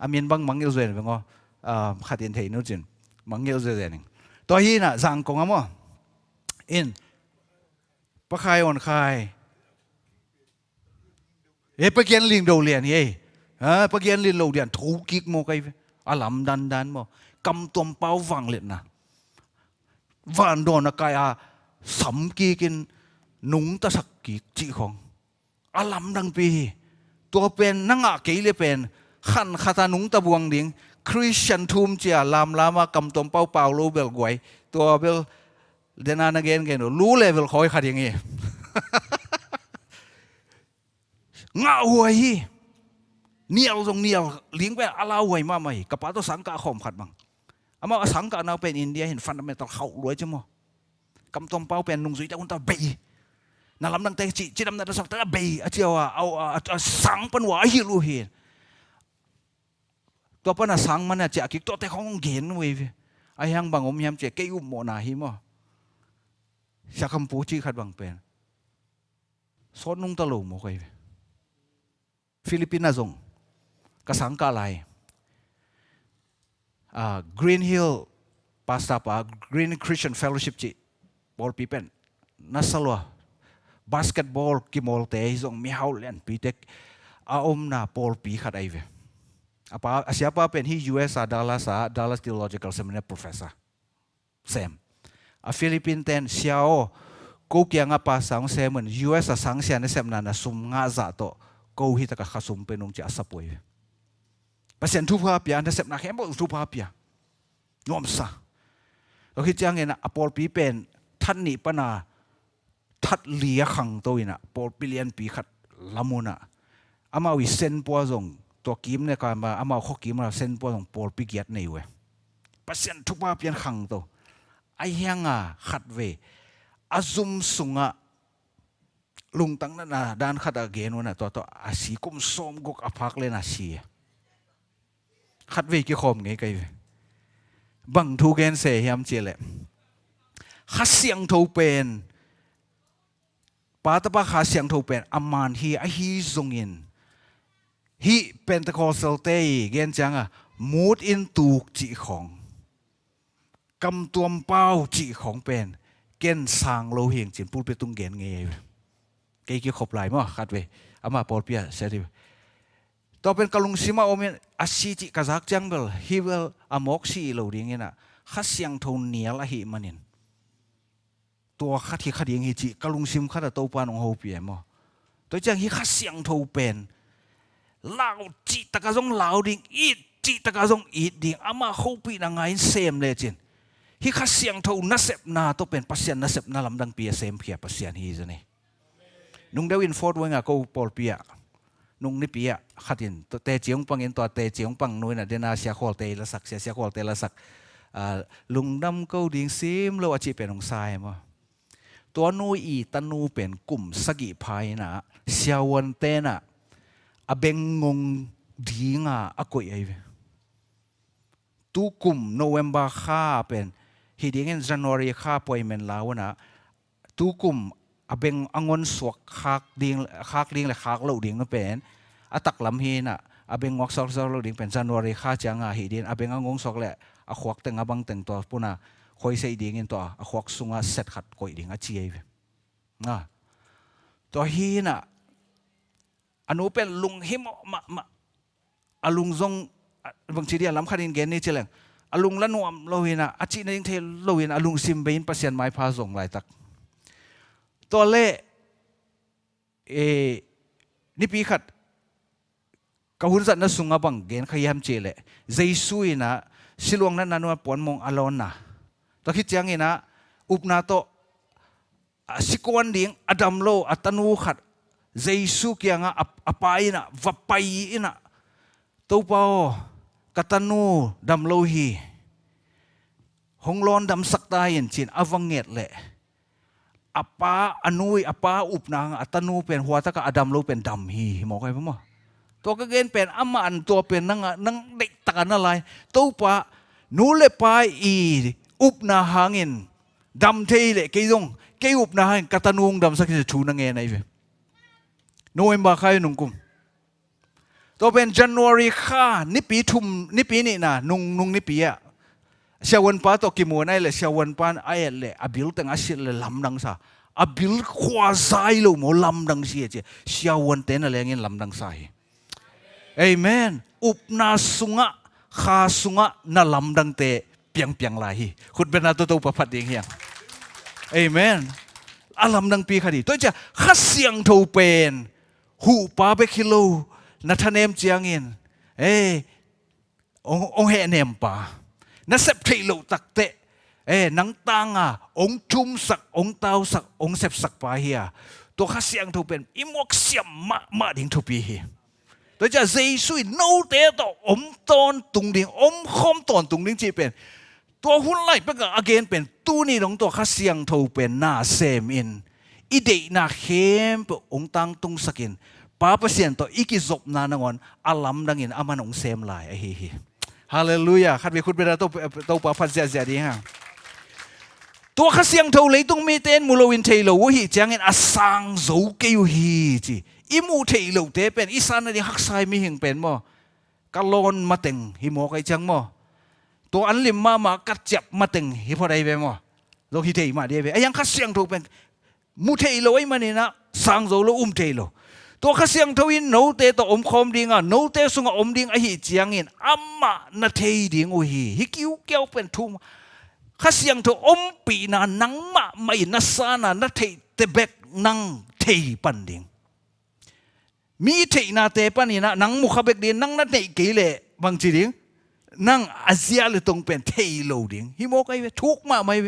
ອາມິນບັງມັງເງວເຊນເວງ ອາ ຂະຕິນເທຍນຸຈິນ ມັງເງວເຊນ ຕົວຮີນະ ສາງກົງອະມໍ ເອັນ ປະຄາຍອ່ອນຄາຍ ເອ ປະກຽນລິງໂດລຽນເອ ເອີ ປະກຽນລິງໂດລຽນ ໂທກິກໂມໄກ ອາລຳດັນດັນໂມ ກຳຕົມເປົາວັງເລັດນະ ຫວ່ານດອນນະກາຍອາ ສຳກີກິນ ນຸງຕະສັກກີກຈິຂອງ ອາລຳດັງປີ ຕົວເປັນນະງະເກເລເປັນ ຂັນຂະຕານຸງຕະບວງດິງ ຄຣິສຕຽນທູມເຈຍ ລາມລາມາ ກຳຕົມເປົາປາວໂລເບລກວຍ ຕົວເບລ ເດນານະເກນເກນ ຮູ້ເລເວລຄອຍຂະດິງເອ ງະຫວຍ ນຽວຊົງນຽວ ລິງແປອາລາຫວຍມາໃໝ່ ກະປາໂຕສັງກະຂອມຂັດບັງ ອາມາອະສັງກະນາວເປັນອິນເດຍ ເຫັນຟັນດາເມນຕອນເຂົາລວຍຈະມໍ ກຳຕົມເປົາເປັນນຸງຊຸຍຕະອຸນຕະເບ ນາລຳດັງແຕຈິ ຈິດຳນາຕະສັກຕະເບ ອາຈຽວອາ ເອົາ ອາ ອາ ສັງປັນຫວາ ອາຫິລຸເຮ ຕົວປະນາສັງມັນນະ ຈະກິກຕົວແຕຂອງເກນເວີຍ ອາຍັງບັງອົມຍາມເຈ ເກອຸມໂມນາຫິມໍ ຊາຄຳປູຈິຂັດບັງເປັນ ໂສດນຸງຕະໂລໂມໄກ ຟີລິບປິນນະຊົງ ກະສັງກະລາຍ ອາ Green Hill Pastor ປາ Green Christian Fellowship ຈິ ໂປລປີເປັນ ນະສະລັວ Basketball ກິໂມເຕ ຊົງ ມີເຮົາແລນປີເຕັກ ອາອົມນາໂປລປີຂັດໄອເວ ອາປາ ອາເຊຍປາເປັນ He U S A Dallas A Dallas Theological Seminary Professor ແຊມ ອາ ຟີລິບປິນແຕນ ຊຽວ ໂກກຽງອາປາສາງແຊເໝືອນ U S A ສັງເສຍນະແຊບນານະ ຊຸມງາຈາໂຕ ໂກຫິຕະກະຂະຊຸມເປັນນຸງຈາສະໂປຍ ປະເຊນທຸພາເປຍ ນະແຊບນາແຄມບໍ່ທຸພາເປຍ ຍອມສາ ລາວຄິດຈັ່ງເອນະ ອາໂປລປີເປັນ ທັດນິປະນາ ທັດເລຍຂັງໂຕອີນະ ໂປລປີລຽນປີຂັດລະມຸນະ ອາມາວິເຊັນປົວຊົງ ຕົວກິມເນກາມາ ອາມາຂໍກິມມາເຊັນປົວຊົງ ໂປລປີກຽດໃນເວ ປະເຊັນທຸບາປ່ຽນຂັງໂຕ ອາແຮງອາ ຂັດເວ ອາຊຸມສຸງອະ ລຸງຕັງນະນາ ດານຂັດອາເກໂນນະ ຕົວ ຕົວອາຊີກຸມຊອມກົກອາພັກເລນາຊີ ຂັດເວກິຄອມໄງໄກ ບັງທູແກນເຊຮຽມເຈແລະ ຂະສຽງໂທເປັນ ປາຕະປາຂາສຽງໂທເປັນ ອາມານຮີອາຮີຊົງອິນ ຮີເປັນຕະຄອສເຊລເຕ ເກນຈັງອາ ມູດອິນຕູກຈິຂອງ ກຳຕວມປາວຈິຂອງເປັນ ເກນສາງໂລເຮງຈິນ ປູດເປຕຸງເກນເງ ເກກິຄອບລາຍມາ ຂັດເວ ອາມາປອດເປຍ ເສຍດີ ຕໍ່ເປັນກະລຸງຊິມາໂອເມນ ອາຊີຈິກະຈາກຈັງເບລ ຮີເວລ ອາໝອກຊີໂລດິງເງນະ ຂະສຽງໂທເນຍລະຫິມານິນ ຕົວຂະທິຂະດິງຫິຈິ ກະລຸງຊິມຂະດາໂຕປານອງໂຮເປຍມາ ຕົວຈັ່ງຫິຂະສຽງໂທເປັນ ລາວຈິຕະກະຊົງລາວດິງ ອີດຈິຕະກະຊົງອີດດິງ ອາມາໂຄປີນາງາຍເຊມເລຈິນ ຫິຂະສຽງໂທນະເຊັບນາໂຕເປັນ ປະຊຽນນະເຊັບນາລຳດັງເປຍເຊມເພຍ ປະຊຽນຮີຈະນີ້ ນຸງເດວິນຟອດເວີງອາໂກປອລເປຍ ນຸງນິເປຍ ຂະຕິນ ເຕຈິງປັງອິນຕົວ ເຕຈິງປັງນຸຍນະ ເດນາເຊຍຄອລເຕລະສັກ ເຊຍ ເຊຍຄອລເຕລະສັກ ອາ ລຸງດຳເກົາດິງຊິມໂລອາຈິເປນອົງຊາຍມາ ຕົວນູອີຕະນູເປັນກຸມສະກິພາຍນະ ເຊຍວອນເຕນະ ອາເບັງງົງດີງາອາໂກຍໄອເວ ຕູກຸມໂນເວັມເບີຄາເປັນ ຮີດີເງິນຈານວາຣີຄາປ່ອຍແມ່ນລາວນະ ຕູກຸມອາເບັງອາງົນສວກຄາກດິງ ຄາກດິງ ແລະ ຄາກເລົາດິງເປັນ ອາຕັກລຳຮີນະ ອາເບັງງອກສອກສອກເລົາດິງເປັນ ຈານວາຣີຄາຈາງາຮີດີນ ອາເບັງອາງົງສອກ ແລະ ອາຄວັກແຕ່ງອາບັງແຕ່ງຕົວປຸນາ ຄອຍໃສ່ດີເງິນຕົວ ອາຄວັກສຸງອາເຊັດຂັດກົຍດິງອາຈີໄອເວ ນະ ຕົວຮີນະ ອານູເປັນລຸງຫິມະ ມະ ມະ ອາລຸງຊົງ ອາ ບັງຈີເດຍລຳຄະນິນເກນນີ້ເຈແລງ ອາລຸງລະນວມໂລວິນະ ອາຈິນະຍິງເທໂລວິນ ອາລຸງຊິມເບນປະຊຽນໄມພາຊົງລາຍຕັກ ຕົວເລ ເອ ນິປີຂັດ ກະຫຸນສັດນະສຸງອາບັງເກນຂະຍາມເຈແລ ເຈຊູນະ ຊິລວງນະນານວນປອນມົງອາລອນນະ ຕະຄິດຈຽງອີນະ ອຸບນາໂຕ ອາ ຊິກວນດິງ ອາດຳໂລ ອາຕະນູຂັດ ເຈຊູກຽງອາ ອາ ອາປາຍນະ ວະໄປນະ ໂຕເປົາ ກະຕະນູ ດຳໂລຮີ ຫົງລອນດຳສັກຕາຍນຈີນ ອາວັງເງດແລະ ອາປາອະນູຍ ອາປາອຸບນາງ ອາຕະນູເປັນຫົວ ຕະກະອາດຳໂລເປັນດຳຮີ ມອກໄປບໍ່ມາ ຕົວກະເກນເປັນອາມານ ຕົວເປັນນາງ ນາງເດັກຕະກະນະລາຍ ຕົວປານູເລປາອີ ອຸບນາຫາງອິນ ດຳເທເລເກຍົງ ເກອຸບນາຫາງ ກະຕະນູງດຳສັກກິນ ທູນາງເງໄນເວ ໂນເວັມເບີ ຄາຍນຸງກຸມ ໂຕເປັນ January ຄາ ນິປີທຸມ ນິປີນີ້ນະ ນຸງ ນຸງນິປີອະ ເຊວເວິນປາໂຕກິໂມໄນເລ ເຊວເວິນປານອາເອດເລ ອາບິລແຕງອາຊິດເລ ລຳດັງຊາ ອາບິລຄວາຊາຍໂລໂມ ລຳດັງເຊຍເຈ ເຊວເວິນເຕນະແລງອິນ ລຳດັງຊາ ເອເມນ ອຸບນາສຸງະ ຄາສຸງະ ນະລຳດັງເຕ ປຽງປຽງລາຍ ຄຸດເປັນນາໂຕໂຕປະພັດເດງເຮຍ ເອເມນ ອາລຳດັງປີຄະດີ ໂຕຈະ ຄະສຽງໂທເປັນ ຫູປາເບຄິໂລ ນະທະເນມຈຽງອິນ ເອ ອົງ ອົງແຮແນມປາ ນະເຊັບເທໂລຕັກເຕະ ເອ ນັງຕາງອາ ອົງທຸມສັກ ອົງຕາວສັກ ອົງເຊັບສັກປາເຮຍ ໂຕຄະສຽງໂທເປັນ ອີໝວກສຽມມະ ມະດິງໂທປີເຮ ໂຕຈະເຢຊູອິນໂນເຕໂຕ ອົມຕອນຕຸງດິງ ອົມຄອມຕອນຕຸງດິງຈິເປັນ ຕົວຮຸນໄລເປັນກະອາເກນເປັນ ຕູນີ້ລອງຕົວຄະສຽງໂທເປັນ ນາເຊມອິນ ອີເດນາເຄມເປ ອົງຕາງຕຸງສະກິນ ປາປະສຽນໂຕ ອີກິຈົບນານະງອນ ອາລຳດັງອິນ ອາມານອົງເຊມລາຍ ອາເຮເຮ ຮາເລລູຢາ ຄັດເວຄຸດເວລາໂຕ ໂຕປາພັນເສຍເສຍດີຮະ ຕົວຄະສຽງໂທເລີຍຕ້ອງມີເຕນ ມູໂລວິນເທໂລ ວະຫິຈຽງເຫັນ ອາຊາງໂຈເກຢູ່ຮີຈີ ອີໝູເທໂລເຕເປັນ ອີສານນະດີຮັກຊາຍມີເຫັງເປັນໝໍ ກະລອນມະເຕັງ ຫິໝໍໄກຈັງໝໍ ຕົວອັນລິມມາ ມາກັດຈັບມະເຕັງ ຫິພໍໄດ້ເວໝໍ ໂລຫິເທມາເດເວ ອາຍັງຄະສຽງໂທເປັນ ໝູເທໂລໄອມານີ້ນະ ຊາງໂຈໂລອຸມເທໂລ ຕົວຄະສຽງໂທອິນໂນເຕໂຕ ອົມຄອມດິງອາ ໂນເຕສຸງອາ ອົມດິງອາ ຫິຈຽງອິນ ອາມານະເທດິງໂອຮີ ຫິກິວແກ້ວເປັນທຸມ ຄະສຽງໂທອົມປີນາ ນັງມະໄມນະຊານາ ນະເທເຕເບັກ ນັງເທປັນດິງ ມີເທນາເຕປານີນະ ນັງມຸຂະເບັກດີ ນັງນະເນເກເລ ບັງຈີດິງ ນັງອາເຊຍເລຕົງເປັນເທໂລດິງ ຫິໂມໄກເວ ທຸກມະໄມເວ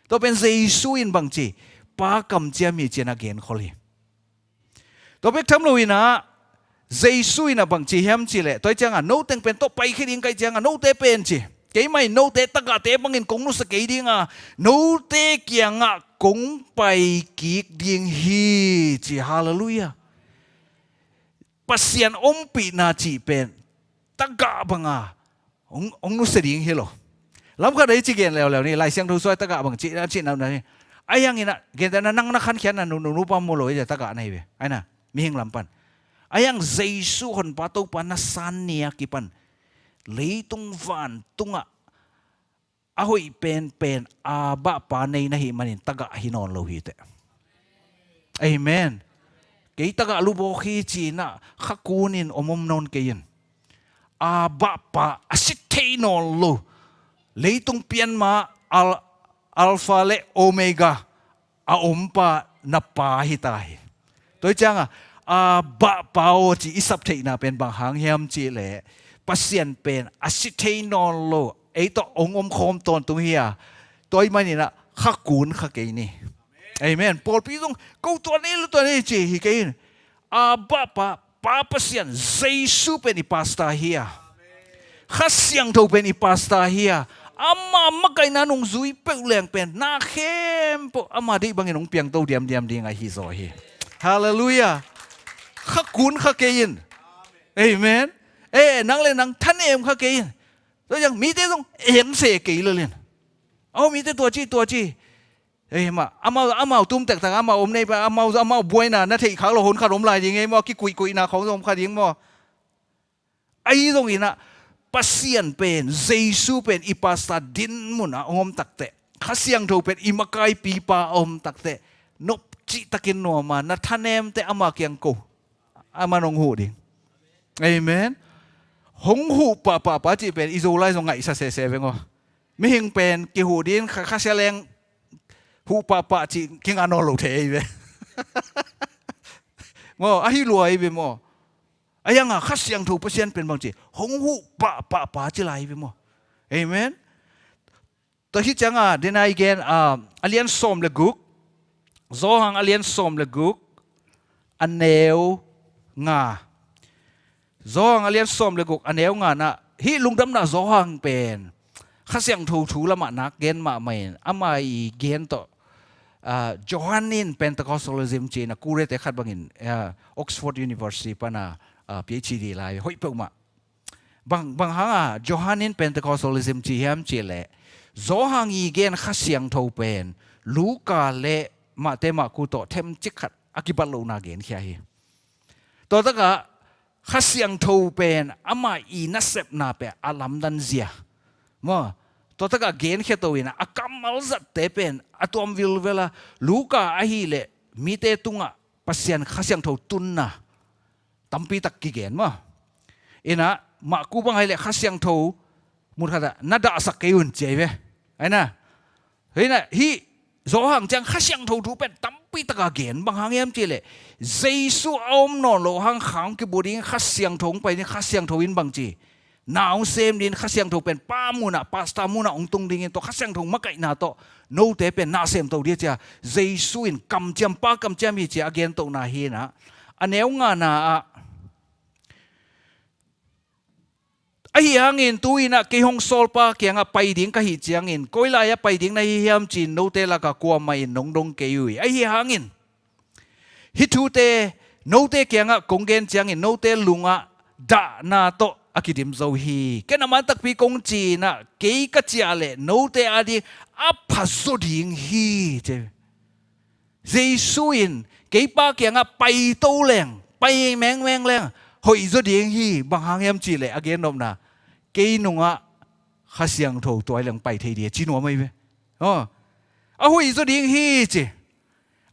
ໂຕເປັນເຢຊູອິນບັງຈີ ປາກຳເຈຍມີເຈຍນາເກນຄໍລີ ໂຕເປັກທຳໂລອິນນະ ເຢຊູອິນນະບັງຈີແຮມຈີເລ ໂຕຍຈຽງອາ ໂນເຕັງເປັນໂຕໄປເຄດິງໄກຈຽງອາ ໂນເຕເປັນຈີ ເກໄມໂນເຕຕະກະເຕບັງອິນກົງນຸສະເກດີງາ ໂນເຕກຽງອາກົງໄປກີກດີງຮີຈີ ຮາເລລູຢາ ປະຊຽນອົມປີນາຈີເປັນ ຕະກະບັງອາ ອົງ ອົງນຸສະດີງຮີໂລ ລຳຄະໄດຈີເກນແລ້ວແລ້ວນີ້ ລາຍສຽງໂທຊ່ວຍຕະກະບັງຈີນາຈີນານີ້ ອາຍັງນີ້ນະ ເກນແຕ່ນະນັງນະຄັນແຂນນະ ໜູ ໜູ ໜູປາໂມໂລຈະຕະກະໃນເວ ອານະ ມີເຮງລຳປັນ ອາຍັງເຢຊູຫົນປາໂຕປານະຊານເນຍກິປັນ ເລີຕຸງຫວານຕຸງອະ ອາໂຫຍເປນເປນ ອາບະປາເນຍນະຫິມະນິນ ຕະກະຫິນອນໂລຫິເຕ ເອເມນ ເກຍຕະກະລຸໂບຄີຈີນະ ຂະກູນິນອົມອົມນອນເກຍນ ອາບະປາ ອາຊິເທຍນອນໂລ ເລີຕຸງປ່ຽນມາ ອາລ ອາລຟາ ແລະ ໂອເມກາ ອາອົມປານະປາຫິຕາຫິ ໂຕຍຈາງອາ ອາບະປາໂອຈີ ອີສັບເທຍນາເປັນບາງຫາງແຮມຈີແລ ປະຊຽນເປັນ ອາຊິເທຍນອນໂລ ເອໂຕອົງອົມຄອມຕອນຕຸງເຮຍ ໂຕຍມານີ້ນະ ຂະກູນຂະເກຍນີ ເອເມນ ໂປລປີຕົງ ເກົາຕົວນີ້ ຫຼື ຕົວນີ້ຈີ ເກຍ ອາບະປາ ປາປະຊຽນ ເຢຊູເປັນອີປາສຕາເຮຍ ຄະຊຽງໂທເປັນອີປາສຕາເຮຍ ອາມາມະໄກນານົງຈຸຍເປີແລງເປັນ ນາເຄມໂປ ອາມາດີບັງເຫັນອົງປຽງໂຕດຽມດຽມດີງາຮີໂຊເຮ ຮາເລລູຢາ ຂະກູນຂະເກຍນ ເອເມນ ເອ ນັງເລນນັງທະເນມຂະເກຍນ ໂຕຍັງມີແຕ່ຕ້ອງເອັນເສເກຍເລເລນ ເອົາ ມີແຕ່ຕົວຈີຕົວຈີ ເອີຍ ມາ ອາມາ ອາມາ ຕຸມແຕກຕ່າງ ອາມາ ອົມໃນ ອາມາ ອາມາ ບວຍນາ ນະເທຂາວ ລະຫົນຂາດ ອົມລາຍ ດິເງ ເອ ມາ ກິກຸຍກຸຍນາ ຂອງສົມຂາດ ດິງ ມາ ໄອໂຕງອີນະ ປະຊຽນເປັນ ເຢຊູເປັນ ອີປາສຕາ ດິນມຸນ ອາ ອົມຕັກແຕະ ຄະຊຽງໂທເປັນ ອີມະກາຍ ປີປາ ອົມຕັກແຕະ ນົບຈິຕະກິນນົວມາ ນະທະແນມແຕະ ອາມາກຽງໂກ ອາມານົງຫູດິ ເອເມນ ຫົງຫູປະປະປະຈິເປັນ ອີໂຈໄລ ສົງໄງ ສະເສເສ ເວງ ໂອ ມີເຮັງເປັນ ກິຫູດິນ ຄະ ຄະເຊແລງ ຫູປະປະຈິ ກິງອານອນໂລເທເວ ໝໍ ອາຫິລວຍເວ ໝໍ ອາຍັງອາ ຄະສຽງໂທປະຊຽນເປັນບາງຈິ ຫົງຫູປະປະປະຈິລາຍເວ ໝໍ ເອເມນ ຕະຫິດຈັ່ງອາ ເດນາຍແກນ ອາ ອາລຽນສອມລະກຸກ ໂຈຮັງ ອາລຽນສອມລະກຸກ ອາແນວງາ ໂຈຮັງ ອາລຽນສອມລະກຸກ ອາແນວງານະ ຫິລຸງດຳນາ ໂຈຮັງເປັນ ຄະສຽງໂທທູລະມະນາກແກນມະໄມ ອາໄມເກນໂຕ ອາ Johannine Pentecostalism ຈີນະ ກູເຣເຕຂັດບັງອິນ ອາ Oxford University ປະນາ ອາ PhD ລາຍ ໂຫຍເປີກມາ ບາງ ບາງຄັ້ງອາ Johannine Pentecostalism ຈີນ ເຮັມຈີແລ ໂຈຮາງອີເກນ ຂະຊຽງໂທເປນ ລູກາ ແລະ ມະເຕ ມະກູໂຕ ເທັມຈິກຂັດ ອາກິບັດໂລນາເກນ ເຄຍເຮ ໂຕຕະກະ ຂະຊຽງໂທເປນ ອາມາອີນະເຊັບນາເປ ອາລຳດັນເຊຍ ມາ ໂຕຕະກະເກນເຄໂຕວິນ ອາກຳມາລະສັດເຕເປນ ອາຕົວມວິລເວລາ ລູກາ ອາຮີເລ ມີເຕຕຸງອະ ປະຊຽນ ຂະຊຽງໂທຕຸນນາ ຕຳປີຕັກກິເກນມາ ເອນະ ມະກູບັງໄຮເລ ຂະຊຽງໂທ ມຸດຄະຕະ ນະດາສັກເກຍຸນເຈເວ ໄອນະ ເຮີຍນະ ຮີ ໂຈຮາງຈາງ ຂະຊຽງໂທທູເປັນ ຕຳປີຕະກາເກນ ບາງຫາງແຮມຈີເລ ເຢຊູອາອມນອນໂລຫາງຄາງກິບູດິງ ຂະຊຽງໂທໄປນີ້ ຂະຊຽງໂທວິນບາງຈີ ນາວເຊມດິນ ຂະຊຽງໂທເປັນ ປາມູນະ ປາສຕາມູນະ ອົງຕຸງດິງ ໂຕຂະຊຽງໂທມາໄກນາໂຕ ໂນເຕເປັນນາເຊມໂຕເດຈາ ເຢຊູອິນ ກຳຈຽມ ປາກຳຈຽມ ຮີຈາ ອາເກນໂຕນາເຮນະ ອາແນວງານາອະ ອາຮີຮາງອິນ ຕູອິນນະ ເກຍຮົງຊອລປາ ກຽງອະ ປາຍດິງກະຮີຈຽງອິນ ໂກຍລາຍອະ ປາຍດິງນະ ຮີຮຽມຈີນ ໂນເຕລະກະ ກວມມາອິນ ນົງດົງເກຍອຸຍ ອາຮີຮາງອິນ ຮີທູເຕ ໂນເຕກຽງອະ ກົງເກນຈຽງອິນ ໂນເຕລຸງອະ ດານາໂຕ ອາກິດິມໂຈຮີ ເກນອາມານຕັກປີກົງຈີນະ ເກຍກະຈຽເລ ໂນເຕອາດີ ອາພະໂຈດິງຮີ ເຈ ເຢຊູອິນ ເກຍປາກຽງອະ ໄປໂຕແລງ ໄປແມງແມງແລງ ໂຫຍໂຈດິງຮີ ບາງຫາງແຮມຈີເລ ອາເກນນົບນາ ເກຍນຸງອະ ຂະຊຽງໂທ ຕົວແລງໄປເທເດ ຈີນົວໄມເວ ອໍ ອາໂຫຍໂຈດິງຮີ ເຈ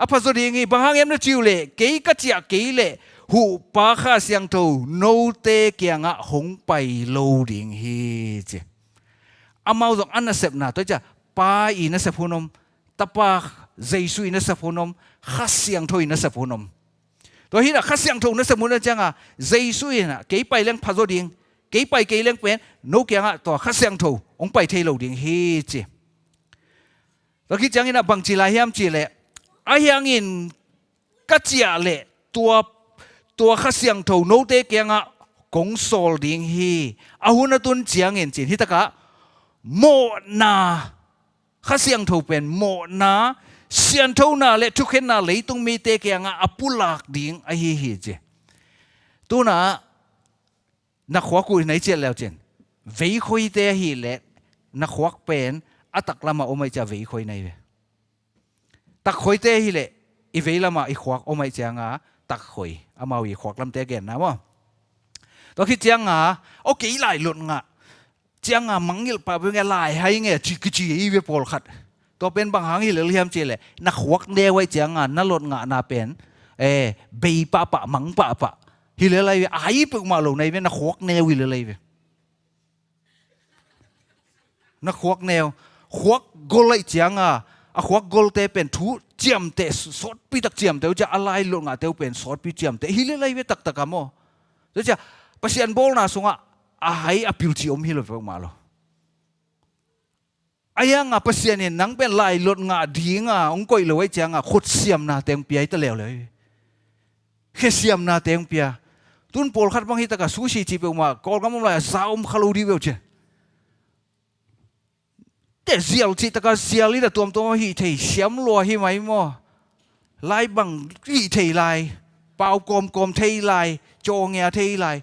ອາພະໂຈດິງຮີ ບາງຫາງແຮມນະຈິວເລ ເກຍກະຈຽເກຍເລ ຫູປາຂະຊຽງໂທ ໂນເຕກຽງອະ ຫົງໄປໂລດິງຮີ ເຈ ອາມາວຈອງອັນນະເຊັບນາ ໂຕຈະ ປາອີນະເຊັບໂຮນົມ ຕະປາ ເຢຊູອິນນະເຊັບໂຮນົມ ຂະຊຽງໂທອິນນະເຊັບໂຮນົມ ໂຕຮີນະ ຂະຊຽງໂທນະເຊັບໂຮນົມຈະງອາ ເຢຊູອິນນະ ເກຍໄປແລງພະໂຈດິງ ເກຍໄປເກຍແລງເປັນ ໂນກຽງອະ ຕົວຂະຊຽງໂທ ອົງໄປເທໂລດິງຮີ ເຈ ຕະກິດຈັ່ງນີ້ນະ ບັງຈີລາຮຽມຈີແລ ອາຮຽງອິນກະເຈຍແລ ຕົວ ຕົວຂະຊຽງໂທ ໂນເຕກຽງອະ ກົງໂຊລດິງຮີ ອາຫຸນອະຕຸນຈຽງອິນຈີນ ຮີຕະກະ ໂມນາ ຂະຊຽງໂທເປັນ ໂມນາ ຊຽນໂທນາ ແລະ ທຸເຄນນາ ເລີຍຕຸງມີເຕກຽງອະ ອາປຸລາກດິງ ອາຮີຮີເຈ ຕູນະ ນະຄວາກູໄນເຈຍແລ້ວເຈນ ເວໂຄຍເຕຮີແລະ ນະຄວາກເປັນ ອາຕັກລະມາໂອໄມຈາເວໂຄຍໄນເວ ຕັກໂຄຍເຕຮີແລະ ອີເວລະມາອີຄວາກໂອໄມຈາງາ ຕັກໂຄຍ ອາມາວີຄວາກລຳເຕແກນນາມອ ໂຕຄິດຈຽງງາ ໂອເຄ ອີຫຼາຍລົດງາ ຈຽງງາມັງກິລປາເວງແງລາຍໄຮແງຈີກິຈີອີເວໂປລຄັດ ໂຕເປັນບາງຫາງຮີເລີລຽມເຈແລະ ນະຄວາກແນວໄວ້ຈຽງງາ ນະລົດງານາເປັນ ເອ ເບປະປະ ມັງປະປະ ຮີເລີໄລເວ ອາຍປຶກມາໂລໃນເວ ນະຄວາກແນວຮີເລີໄລເວ ນະຄວາກແນວ ຄວາກໂກລໄລຈຽງອາ ອາຄວາກໂກລເຕເປັນທູຈຽມເຕ ສອດປີຕັກຈຽມເຕ ຈະອາລາຍໂລງາເຕເປັນສອດປີຈຽມເຕ ຮີເລໄລເວຕັກຕະກະມໍ ຈະປະຊຽນໂບລນາສົງອາ ອາໄຮອາປິວຈີອົມຮີເລເວມາໂລ ອາຍັງອາປະຊຽນເຫັນນັງເປັນລາຍໂລງາດີງາ ອົງກົຍເລໄວຈຽງອາ ໂຄດຊຽມນາແຕງເປຍຕະແລວເລີຍ ເຄຊຽມນາແຕງເປຍ ຕຸນໂປລຄັດບັງຮີຕະກະຊູຊີຈີເປອມາ ກອລກຳມອມລາຍສາອົມຄາໂລດີເວວເຈ ແຕ່ຊຽລຈີຕະກະຊຽລລີດະຕວມໂຕຮີເທຍ ຊຽມລົວຮີໄມມໍ ລາຍບັງຮີເທຍລາຍ ປາວກອມກອມເທຍລາຍ ຈໍແງເທຍລາຍ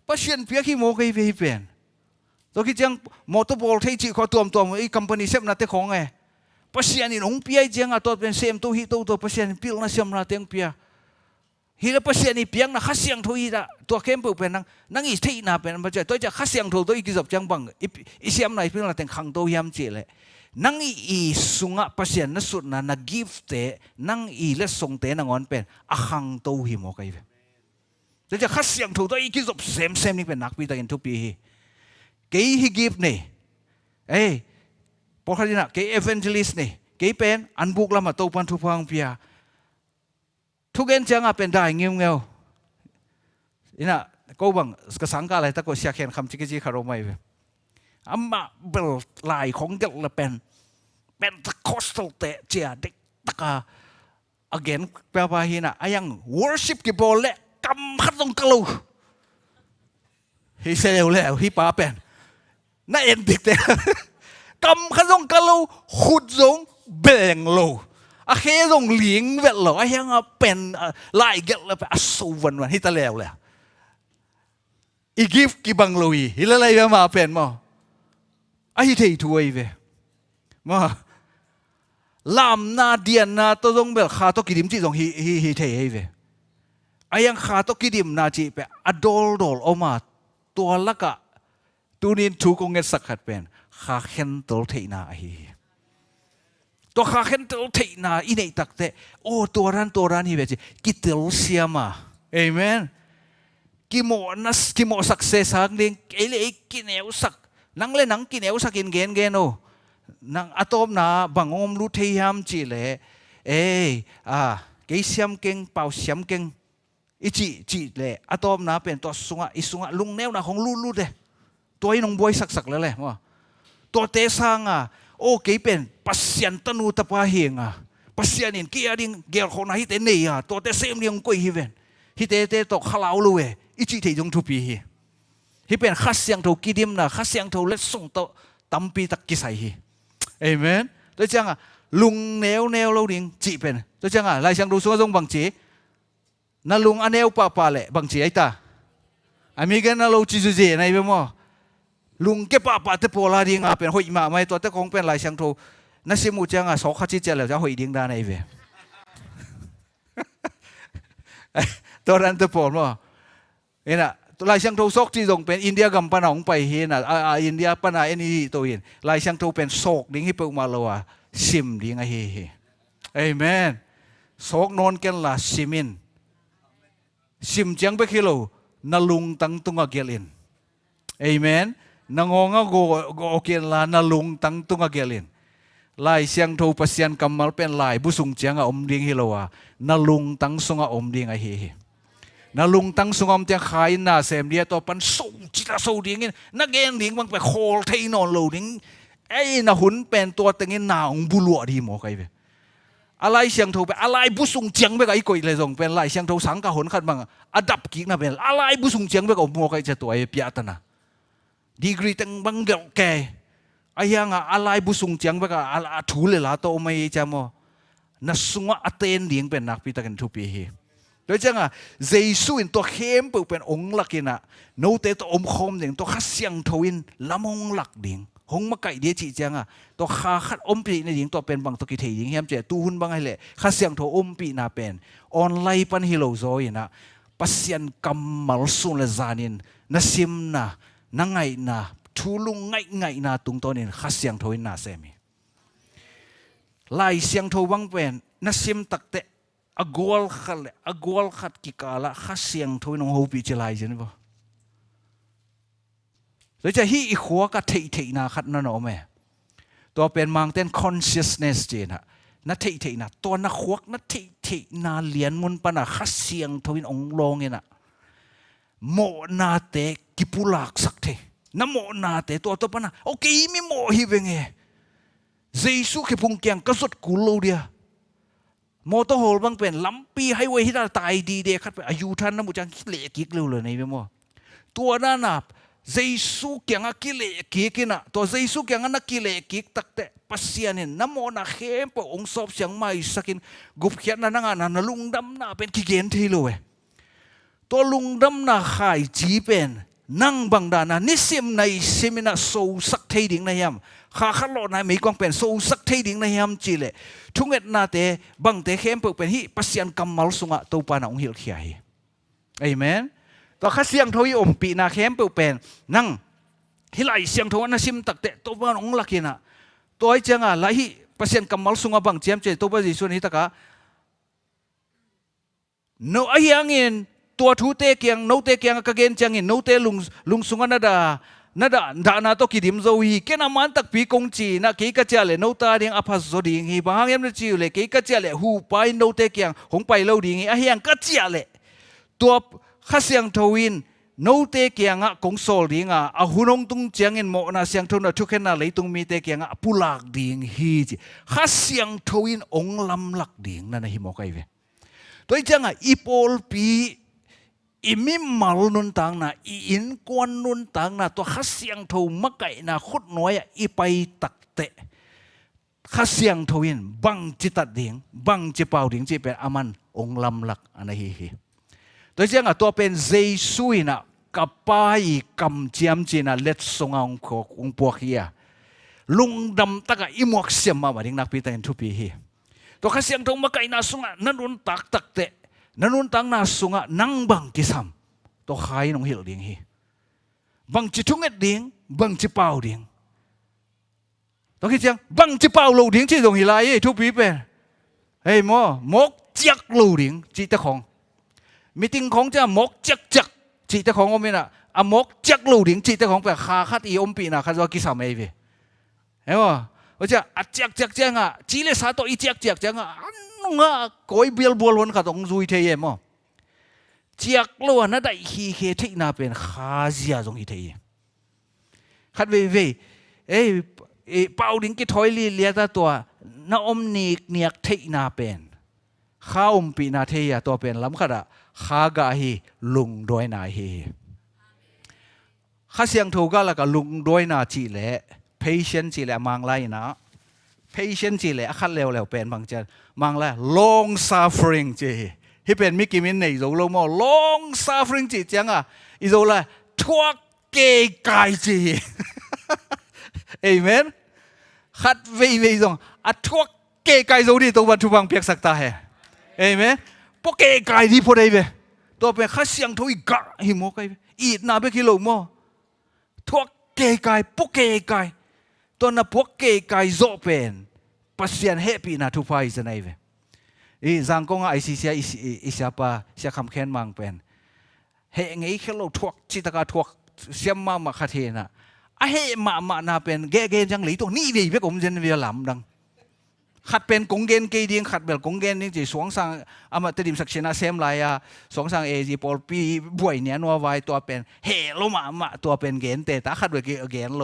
ປະຊຽນເປຍຄີໂມໄກເວເປັນ ໂຕຄິດຈັ່ງມໍໂຕໂປລເທຍຈີຂໍຕວມຕວມ ອີກຳປະນີເຊັບນາແຕ່ຂອງແອ ປະຊຽນອິນອົງເປຍຈຽງອາ ໂຕເປັນເຊມໂຕຮີໂຕໂຕ ປະຊຽນປິລນາຊຽມນາແຕງເປຍ ຮີລະປະຊຽນອີປຽງນາ ຂະຊຽງໂທອີດາ ຕົວເຂັ້ມເປີເປັນນັງ ນັງອີເທຍນາເປັນອຳມາຈະ ໂຕຈະຂະຊຽງໂທ ໂຕອີກິຈອບຈັ່ງບັງ ອີຊຽມນາອີປິລນາແຕງຄັງໂຕຮຽມເຈແລະ ນັງອີສຸງະປະຊຽນນະສຸດນາ ນະກິບເຕ ນັງອີເລສົງເຕ ນະງອນເປັນ ອະຄັງໂຕຮີໂມໄກເວ ໂຕຈະຂະຊຽງໂທ ໂຕອີກິຈອບເຊມເຊມນີ້ເປັນນັກປີຕະກິນທຸກປີ ເກຍຮີກິບເນ ເອ ໂປລຄາດີນາ ເກຍເອເວັນເຈລິສເນ ເກຍເປັນ ອັນບຸກລະມາໂຕປັນທຸກພັງເປຍ ທຸກເອັນຈຽງອາເປັນດາຍງິວງຽວ ອີນະ ໂກບັງ ກະສັງກະໄລຕະໂກ ເຊຍແຄນຄຳຈິກະຈິຄາໂຣໄມເວ ອຳມາເບລລາຍຂອງເດລລະເປັນ ເປັນຕະຄອສໂຕເຕເຈຍເດັກຕະກາ ອາເກນ ແປວ່າຮີນະ ອາຍັງ ເວີຊິບກິໂປແລະ ກຳຄັດລົງກະໂລ ຮີເຊວແລ້ວ ຮີປາເປັນ ນະເອັນດິກເຕ ກຳຂະສົງກະໂລ ຂຸດສົງແບງໂລ ອາເຄຈົ່ງລີງເວັດໂລ ອາຫຍັງອາເປັນ ອາລາຍເກັດລະເປັນອາໂສວັນວັນ ຮິຕະແລວແລະ ອີຢິບກິບັງໂລອີ ຮິລະໄລເວມາເປັນມໍ ອາຮິເທຍທວຍເວ ມາ ລາມນາດຽນນາໂຕຈົ່ງເບລຄາໂຕກິດິມຈິຈົ່ງຮິ ຣິ ຣິເທຍເວ ອາຍັງຄາໂຕກິດິມນາຈິເປ ອາໂດລໂດລອອກມາ ຕົວລະກະ ຕູນິນທູກົງເງັດສັກຂັດເປັນ ຄາເຄັນໂຕເທຍນາອາຮີ ຕົວຄາເຄັນໂຕເທຍນາ ອີເນຍຕັກເຕະ ໂອ ຕົວຣານ ຕົວຣານຮີເວຈິ ກິເຕລເຊຍມາ ເອເມນ ກິໂມະນັສ ກິໂມະສັກເຊຊາງເດງ ເອເລ ກິແນວສັກ ນັງເລນັງກິແນວສັກກິນເກນເກນໂອ ນັງອາໂຕມນາ ບັງອົມລຸເທຍາມຈິເລ ເອ ອາ ເກຍຊຽມເກັງ ເປົ່າຊຽມເກັງ ອີຈິຈິເລ ອາໂຕມນາເປັນຕົວສຸງະ ອີສຸງະລຸງແນວນາຂອງລຸລຸເດ ຕົວອີໜອງບວຍສັກສັກແລແລ ຕົວເຕຊາງອາ ໂອເກຍເປັນ ປະຊຽນຕະນູຕະປາເຮງອາ ປະຊຽນອິນກິອາດິງ ເກລຂອງນາຮິເຕເນຍ ຕົວເຕເຊມລຽງກົຍຮີເວນ ຮິເຕເຕຕົກຂະລາວລູເວ ອີຈິເທຍົງທູປີຮີ ຮີເປັນຄາສຽງໂທກິດິມນາ ຄາສຽງໂທເລັດສົ່ງໂຕຕຳປີຕັກກິໄສຮີ ເອເມນ ຕົວຈັ່ງອາ ລຸງແນວແນວລາວດິງ ຈິເປັນ ຕົວຈັ່ງອາ ລາຍຊຽງໂທສຸງະຊົງບັງຈີ ນະລຸງອາແນວປະປະແລະ ບັງຈີໄອຕາ ອາມີແກນນະໂລຈີຊູເຈ ໃນເວມໍ ລຸງເກປະປະເຕໂປລາດີງາ ເປັນໂຫຍມາໄມ ຕົວແຕ່ຂອງເປັນລາຍຊຽງໂທ ນະຊິໝູຈຽງອາ ຊອກຂະຈິດເຈລະ ຈະໂຫຍດີງດາໃນເວ ຕົວນັ້ນເຕໂປມໍ ເອນະ ລາຍຊຽງໂທຊອກຈີຈົ່ງເປັນ ອິນເດຍກຳປະນາອອງໄປເຮນະ ອາ ອາ ອິນເດຍປະນາ ເອນອີໂຕອິນ ລາຍຊຽງໂທເປັນຊອກດິງ ຮິເປີມາລະວາ ຊິມດິງອາເຮເຮ ເອເມນ ຊອກນອນແກນລາ ຊິມອິນ ຊິມຈຽງເປຄິໂລ ນະລຸງຕັງຕຸງອາເກລອິນ ເອເມນ ນະງໍງະໂກ ໂກເກນລາ ນະລຸງຕັງຕຸງອາເກລອິນ ລາຍຊຽງໂທປະຊຽນກຳມາລເປັນລາຍ ບຸສຸງຈຽງອາອົມດິງຮີໂລວາ ນະລຸງຕັງສຸງອາອົມດິງອາເຮເຮ ນະລຸງຕັງສຸງອາອົມຕຽງຄາຍນາແຊມເດຍ ຕົວປັນໂຊຈິລະໂຊດິງ ນະເກນດິງບັງໄປໂຄລເທຍນອນໂລດິງ ໄອນະຫຸນເປັນຕົວເຕັງນາອົງບຸລົວະດີໝໍໄກເວ ອາລາຍຊຽງໂທເປ ອາລາຍບຸສຸງຈຽງເປກະ ອີໂກຍເລຊົງເປັນລາຍຊຽງໂທສັງກະຫົນຂັດບັງ ອາດັບກິກນະເປັນ ອາລາຍບຸສຸງຈຽງເປກະ ໂອໂມໄກຈະຕົວເອປຍະຕະນາ ດີກຣີແຕ່ງບັງເດວແກ ອາຍັງອາ ອາລາຍບຸສຸງຈຽງເປກະ ອາ ອາທູເລລາໂຕໄມຈະໂມ ນະສຸງອາເຕນດິງເປັນນັກປີຕະກັນທູປີຮີ ໂດຍຈັ່ງອາ ເຢຊູອິນຕົວເຄມເປີເປັນອົງຫຼັກກິນອະ ໂນເຕຕົວອົມຄອມດິງ ຕົວຄາສຽງໂທອິນ ລຳອົງຫຼັກດິງ ຫົງມະໄກເດຍຈິຈຽງອາ ຕົວຄາຂັດອົມປີນະດິງ ຕົວເປັນບັງຕົວກິເທດິງ ຮຽມເຈຕູຮຸນບັງໄຮແລະ ຄາສຽງໂທອົມປີນາເປັນ ອອນໄລປັນຮີໂລໂຊອິນອາ ປະຊຽນກຳມາລຊຸນລະຈານິນ ນະຊິມນາ ນະໄງນາ ທູລຸງໄງໄງນາ ຕຸງໂຕນິນ ຄາສຽງໂທອິນນາແຊມີ ລາຍຊຽງໂທວັງເປັນ ນະຊິມຕັກເຕະ ອາໂກລຄັດແລະ ອາໂກລຄັດກິກາລະ ຄາສຽງໂທນອງໂຮປີເຈລາຍເຈນບໍ່ ໂດຍຈະຮີອີຄວາກະເທເທນາຄັດນະນໍແມ ຕົວເປັນມາງເຕັນຄອນຊຽສເນສເຈນະ ນະເທເທນາ ຕົວນະຄວາກ ນະເທເທນາລຽນມຸນປະນາ ຄາສຽງໂທນອງລອງເອນະ ໂມນາເຕ ກິປຸລາກສັກເທ ນະໂມນາເຕ ຕົວຕົວປະນາ ໂອເຄ ມີໂມຮີເວງເອ ເຢຊູເຄພຸງກຽງກະສຸດກູໂລເດຍ ມອເຕີໂຮລບັງເປັນ ລຳປີໄຮເວຮີດາຕາຍດີເດ ຄັດໄປອາຍຸທ່ານນະໝູຈັງກິເລກິກເລີວເລີຍໃນເວມໍ ຕົວນັ້ນນະ ເຢຊູກຽງອະກິເລກິກນະ ຕົວເຢຊູກຽງອະນະກິເລກິກ ຕັກແຕະປະເຊຍນີ້ ນະໂມນະເຄມປະອົງສອບສຽງໄມສະກິນ ກຸບຂຽດນະນັງອານະລຸງດຳນາເປັນກິເກນເທໂລເວ ຕົວລຸງດຳນາຂາຍຈີເປັນ ນັງບັງດານາ ນິຊິມໃນຊິມິນະ ໂຊສັກເທດິງນະຮຽມ ຂາຂັດເລາະນາເມກວາງເປັນ ໂຊສັກເທດິງນະຮຽມຈີເລ ທຸເງເງັດນາເຕ ບັງເຕເຄມເປີເປັນ ຫິປະຊຽນກຳມາລສຸງະ ໂຕປານາອົງຫິລເຄຍ ເອເມນ ຕົວຂະສຽງໂທຫິອົມປີນາເຄມເປີເປັນ ນັງ ຫິໄລສຽງໂທນະຊິມຕັກເຕ ໂຕປານາອົງລັກເຄນະ ຕົວໄອຈຽງອາ ລະຫິປະຊຽນກຳມາລສຸງະ ບັງຈຽມເຈ ໂຕປາເຢຊູນິຕະກະ ໂນອາຮຽງອິນ ຕົວທູເຕກຽງ ໂນເຕກຽງ ກະເກນຈຽງອິນ ໂນເຕລຸງ ລຸງສຸງອະນະດາ ນະດາ ດານາໂຕກິດິມໂຈຮີ ເກນອາມານຕັກປີກົງຈີນະ ເກກະຈຽເລ ໂນຕາດິງອາພາໂຈດີງຮີ ບາງຮາງເອມນະຈີເລ ເກກະຈຽເລ ຫູປາຍໂນເຕກຽງ ຫົງປາຍເລົາດີງຮີ ອາຮຽງກະຈຽເລ ຕົວຂະສຽງໂທວິນ ໂນເຕກຽງອະ ກົງໂຊລດີງອາ ອາຫຸນຫົງຕຸງຈຽງອິນ ໂມນາສຽງໂທນະ ທຸເຄນນາເລ ຕຸງມີເຕກຽງອະ ປຸລາກດີງຮີຈີ ຂະສຽງໂທວິນ ອົງລຳລັກດີງ ນະນະຫິມອກໄກເວ ໂດຍຈັ່ງອາ ອີໂປລປີ ອີມິມມາລນຸນຕາງນາ ອີອິນກວນນຸນຕາງນາ ຕົວຂະສຽງໂທມະໄກນາ ຂຸດນ້ອຍອາ ອີໄປຕັກເຕະ ຂະສຽງໂທອິນ ບັງຈິຕັດດິງ ບັງຈິປາວດິງ ຈິເປັນອາມັນອົງລຳລັກອານາຮີຮີ. ໂດຍຈຽງອາຕົວເປັນເຢຊູອິນນະ ກະປາອີກຳຈຽມຈີນນະ ເລັດຊົງອາອົງໂຄ ອົງປວກເຮຍ ລຸງດຳຕັກອາ ອີໝວກສຽມມາມາດິງ ນັກປີຕາເຫັນທຸປີຮີ. ຕົວຂະສຽງໂທມາໄກນາສຸງອາ ນະນຸນຕາກຕັກເຕະ ນະນຸນຕາກນາສຸງອາ ນັງບັງກິສຳ ຕົວຄາຍນົງຫິລດິງຮີ. ບັງຈິທຸງເອັດດິງ ບັງຈິປາວດິງ. ຕົວຄິດຈຽງ ບັງຈິປາວໂລດິງ ຈິດົງຮີລາຍ ເອ ທຸປີເປ. ເອີ ມໍ ມໍກຈຽກໂລດິງ ຈິຕະຂອງ. ມີຕິງຂອງຈະ ມໍກຈຽກຈຽກ ຈິຕະຂອງ ໂອເມນະ ອາ ມໍກຈຽກໂລດິງ ຈິຕະຂອງເປ ຄາຄັດອີອົມປີນາ ຄັດວ່າກິສຳເອເວ. ເຫັນບໍ່? ວ່າຈະ ອາ ຈຽກຈຽກຈຽງອາ ຈີເລສາໂຕ ອີຈຽກຈຽກຈຽງອາ ອັນນຸງອາ ໂກຍບຽລບວນລົນ ຄັດອອງຊຸຍເທເຢມໍ. ຈຽກໂລນະໄດຄີເຄທິນາເປັນ ຄາເຊຍຈົງຮີເທ ຄັດເວເວ ເອີ ເອ ປາວດິງກິຖອຍລີເລຍຕາຕົວ ນະອົມນີກນຽກເທນາເປັນ ຄາອົມປີນາເທຍຕົວເປັນ ລຳຄັດອາ ຄາກະຮີ ລຸງດອຍນາຮີ. ຂະສຽງໂທກະລະກະລຸງດອຍນາຈິແລ patient ຈິແລ ມາງລາຍນະ patient ຈິແລ ອາຄັດແລ້ວແລ້ວເປັນບາງຈະ ມາງລາຍ long suffering ຈິ ຮີເປັນມິກິມິນເນໂຈໂລມໍ long suffering ຈິຈຽງອາ ອີໂຈລາ ທວກ ເກກາຍຈີ ເອເມນ. ຄັດເວເວຊົງ ອາ ທວກເກກາຍໂຈດີໂຕວັດຖຸພັງພຽກສັກຕາແຮ. ເອເມນ. ປວກເກກາຍດີພໍໄດ້ເວ ຕົວເປັນຂະສຽງໂທອີກກະ ຫິໂມໄກເວ ອີດນາເບຄິໂລມໍ ທວກເກກາຍ ປວກເກກາຍ ຕົວນະ ປວກເກກາຍໂຈເປັນ ປະຊຽນເຮປີນາທຸພາຍຈະໄນເວ. ອີ ຈາງກົງອາ ໄອຊີເຊຍ ອີເຊຍປາ ເຊຍຄຳແຄນມາງເປັນ ເຮໄງເຄໂລ ທວກຈິຕະກາ ທວກ ຊຽມມາມະຄະເທນະ ອາ ເຮມະມະນາເປັນ ແກເກຍັງຫຼີຕົງນີ້ເວເວກົມເຈນເວລຳດັງ ຄັດເປັນກົງເກນເກດີງ ຄັດເປັນກົງເກນດິງຈິ ສວງສາງອາມະຕະດິມສັກເຊນະເຊມລາຍອາ ສວງສາງເອຈີ ປອລປີ ບວຍເນຍ ນົວວາຍ ຕົວເປັນ ເຮໂລມະມະ ຕົວເປັນເກນເຕຕາ ຄັດເວເກ ເກນໂລ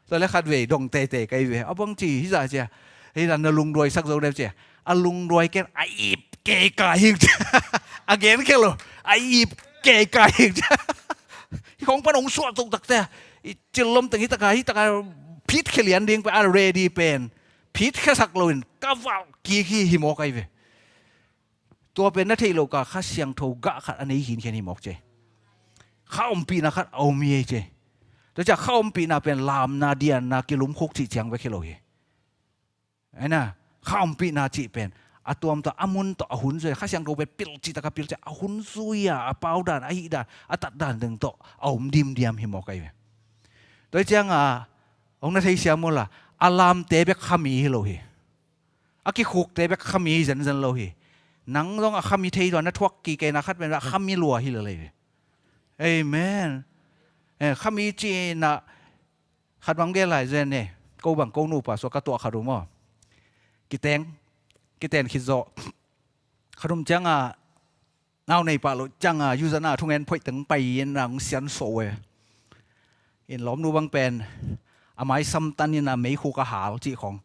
ຕອນແລກຄັດເວດົງເຕເຕໄກເວ ອາບັງຈີ ຮິຊາເຈຍ ເຮລານະລຸງດວຍສັກໂຈເດເຈຍ ອາລຸງດວຍແກນ ອາອີບເກກາຍຫິກ ອາເກນເຄໂລ ອາອີບເກກາຍຫິກ ຂອງປະນົງສວດຕົກຕັກແຕ ອີຈິລລົມຕັງຫິຕະກາ ຫິຕະກາ ພິດເຄລຽນດິງໄປ ອາເຣດີເປັນ ພິດແຄສັກໂລນ ກະວາວກີຄີຫິໂມໄກເວ ຕົວເປັນນະເທໂລກາ ຄະສຽງໂທກະ ຄະອານີຫີນເຄນີໝອກເຈ ຄະອົມປີນາ ຄະເອົາມີເຈ ໂດຍຈາກຄະອົມປີນາເປັນ ລາມນາດຽນນາ ກິລຸມຄຸກຈິຈຽງເວເຄໂລເຮ ໄອ້ນະ ຄະອົມປີນາຈິເປັນ ອາຕົວມຕະ ອາມຸນຕະ ອາຫຸນເຈ ຄະສຽງໂທເປັນ ປິລຈິຕະກະ ປິລຈະ ອາຫຸນຊຸຍອາ ອາປາວດານ ອາຫິດານ ອາຕັດດານ ເຖິງໂຕ ອາອົມດິມດຽມຫິໝໍໄກເວ ໂດຍຈຽງອາ ອົງນະເທເຊຍໂມລາ ອາລາມເຕເບກຄະມີຫິໂລເຮ ອາກິຄຸກເຕເບກຄະມີເຈັນເຈັນໂລເຮ ນັງລອງອາຄະມີເທດວນນະ ທວກກີເກນາ ຄັດເປັນວ່າຄະມີລົວຫິເລເລ ເອເມນ ເອ ຄະມີຈີນາ ຄັດວັງເກລາຍເຈນເນ ໂກບັງໂກນູປາ ສວກະຕົວະຄາດຸມ ກິແຕງ ກິແຕນຄິດເຈາະ ຄາດຸມຈຽງອາ ນາວໃນປະໂລ ຈາງອາ ຢູຈະນາທຸງແອນ ພອຍຕັງໄປນາງຊຽນໂຊເອ ເອັນລອມນູບັງແປນ ອາໄມຊຳຕັນນິນາ ເມຍຄູກະຫາລຈິຂອງ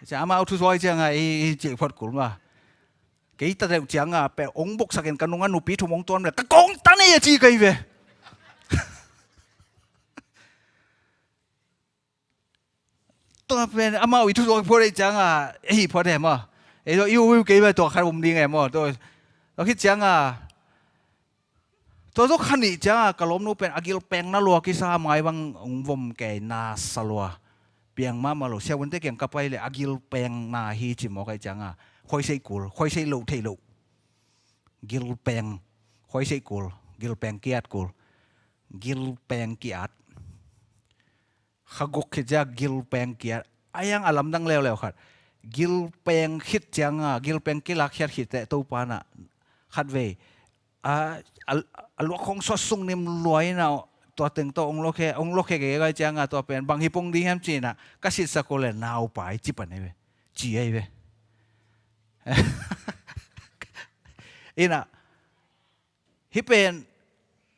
ຈາມາເອົາທຸຊອຍຈາງອາ ເອ ເຈພອດກຸນວ່າ ເກຍຕະເດວຈາງອາ ແປອົງບົກສະເກັນກະນຸງອະນຸປີທຸມອງຕອນແບບ ກະກົງຕາເນຍຈີໄກເວ ຕົວເປັນອາມາວອີທຸໂຕໂພເດຈັງອາ ເອຮີໂພເດມາ ເອໂຕອີວວິວເກຍໄວຕົວຄາລຸມດີງແອມໂຕ ຕົວຄິດຈັງອາ ຕົວໂຕຄະນິຈັງອາ ກະລົມນູເປັນອາກິລແປງນະລົວກິຊາມາຍວັງວົມແກນາສະລົວ ປຽງມາມາໂລ ເຊວເວັນເຕກຽງກະໄປເລ ອາກິລແປງນາຮີຈິໝໍໄກຈັງອາ ຄວາຍເຊຍກຸລ ຄວາຍເຊຍໂລເທໂລ ກິລແປງ ຄວາຍເຊຍກຸລ ກິລແປງກິອາດກຸລ ກິລແປງກິອາດ ຂະກົກເຂດຈາກກິລແປງກຽດ ອາຍັງອາລຳດັງແລ້ວແລ້ວຄັດ ກິລແປງຄິດຈຽງອາ ກິລແປງກິລາກເຂດຂີດແຕະໂຕປານະ ຄັດເວ ອາ ອາ ອາລວກຂອງສອດສຸງນິມລວຍນາ ຕົວເຕັງໂຕອົງໂລເຄ ອົງໂລເຄເກໄກຈຽງອາ ຕົວເປັນບັງຮີປົງດີແຮມຈີນະ ກະສິດສະໂກແລນາວປາຍຈິປານເວ ຈີໄອເວ ອີນະ ຮີເປັນ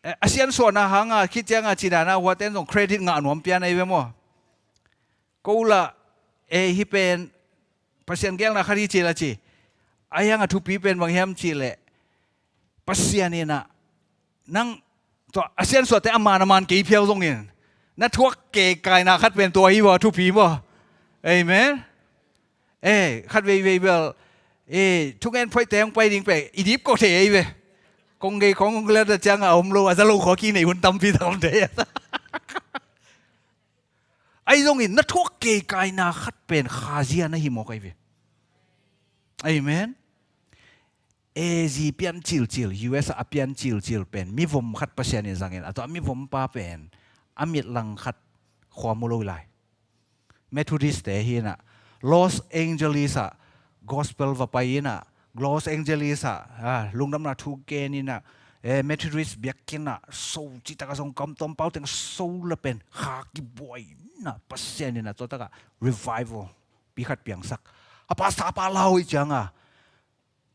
ເອ ອາຊຽນສ່ວນອາຫັງອາ ຄິດຈຽງອາ ຈີນານາ ຫົວແຕນສົ່ງເຄຣດິດງານວມປຽນໄອເວມໍ ໂກລະ ເອ ຮີເປັນ ປະຊຽນແກ້ວນາຄາດີຈີລາຈີ ອາຍັງອາທຸປີເປັນບັງແຮມຈີແລະ ປະຊຽນເອນະ ນັງ ຕົວ ອາຊຽນສ່ວນແຕ່ອາມານອາມານກີພຽວຊົງເອນ ນະທວກເກກາຍນາຄັດເປັນຕົວອີວອທຸປີບໍ່ ເອເມນ Ê, khát revival, ê, thuk ngen phoi teng pai ding pe, i dip ko the ai ve. Kong ge kong le ta chang a om lo, a za lo kho ki nei hun tam pi tam de. Ai zong in na thuak ke kai na khat pen kha zia na hi mo kai ve. Amen. Ê, zi pian chil chil, U S a pian chil chil pen mi vom khat Pasian in zang in, a to mi vom pa pen a mit lang khat khom lo lai. Methodist te hi na, Los Angeles a gospel va pai in a, Los Angeles a, a, lungdamna thu gen in a, e, Methodist biakin a, so chi ta ka zong kam tom pau teng so la pen, kha ki buai na, Pasian in a, to ta ka revival, pi khat piang sak. A pastor pa lau i chang a.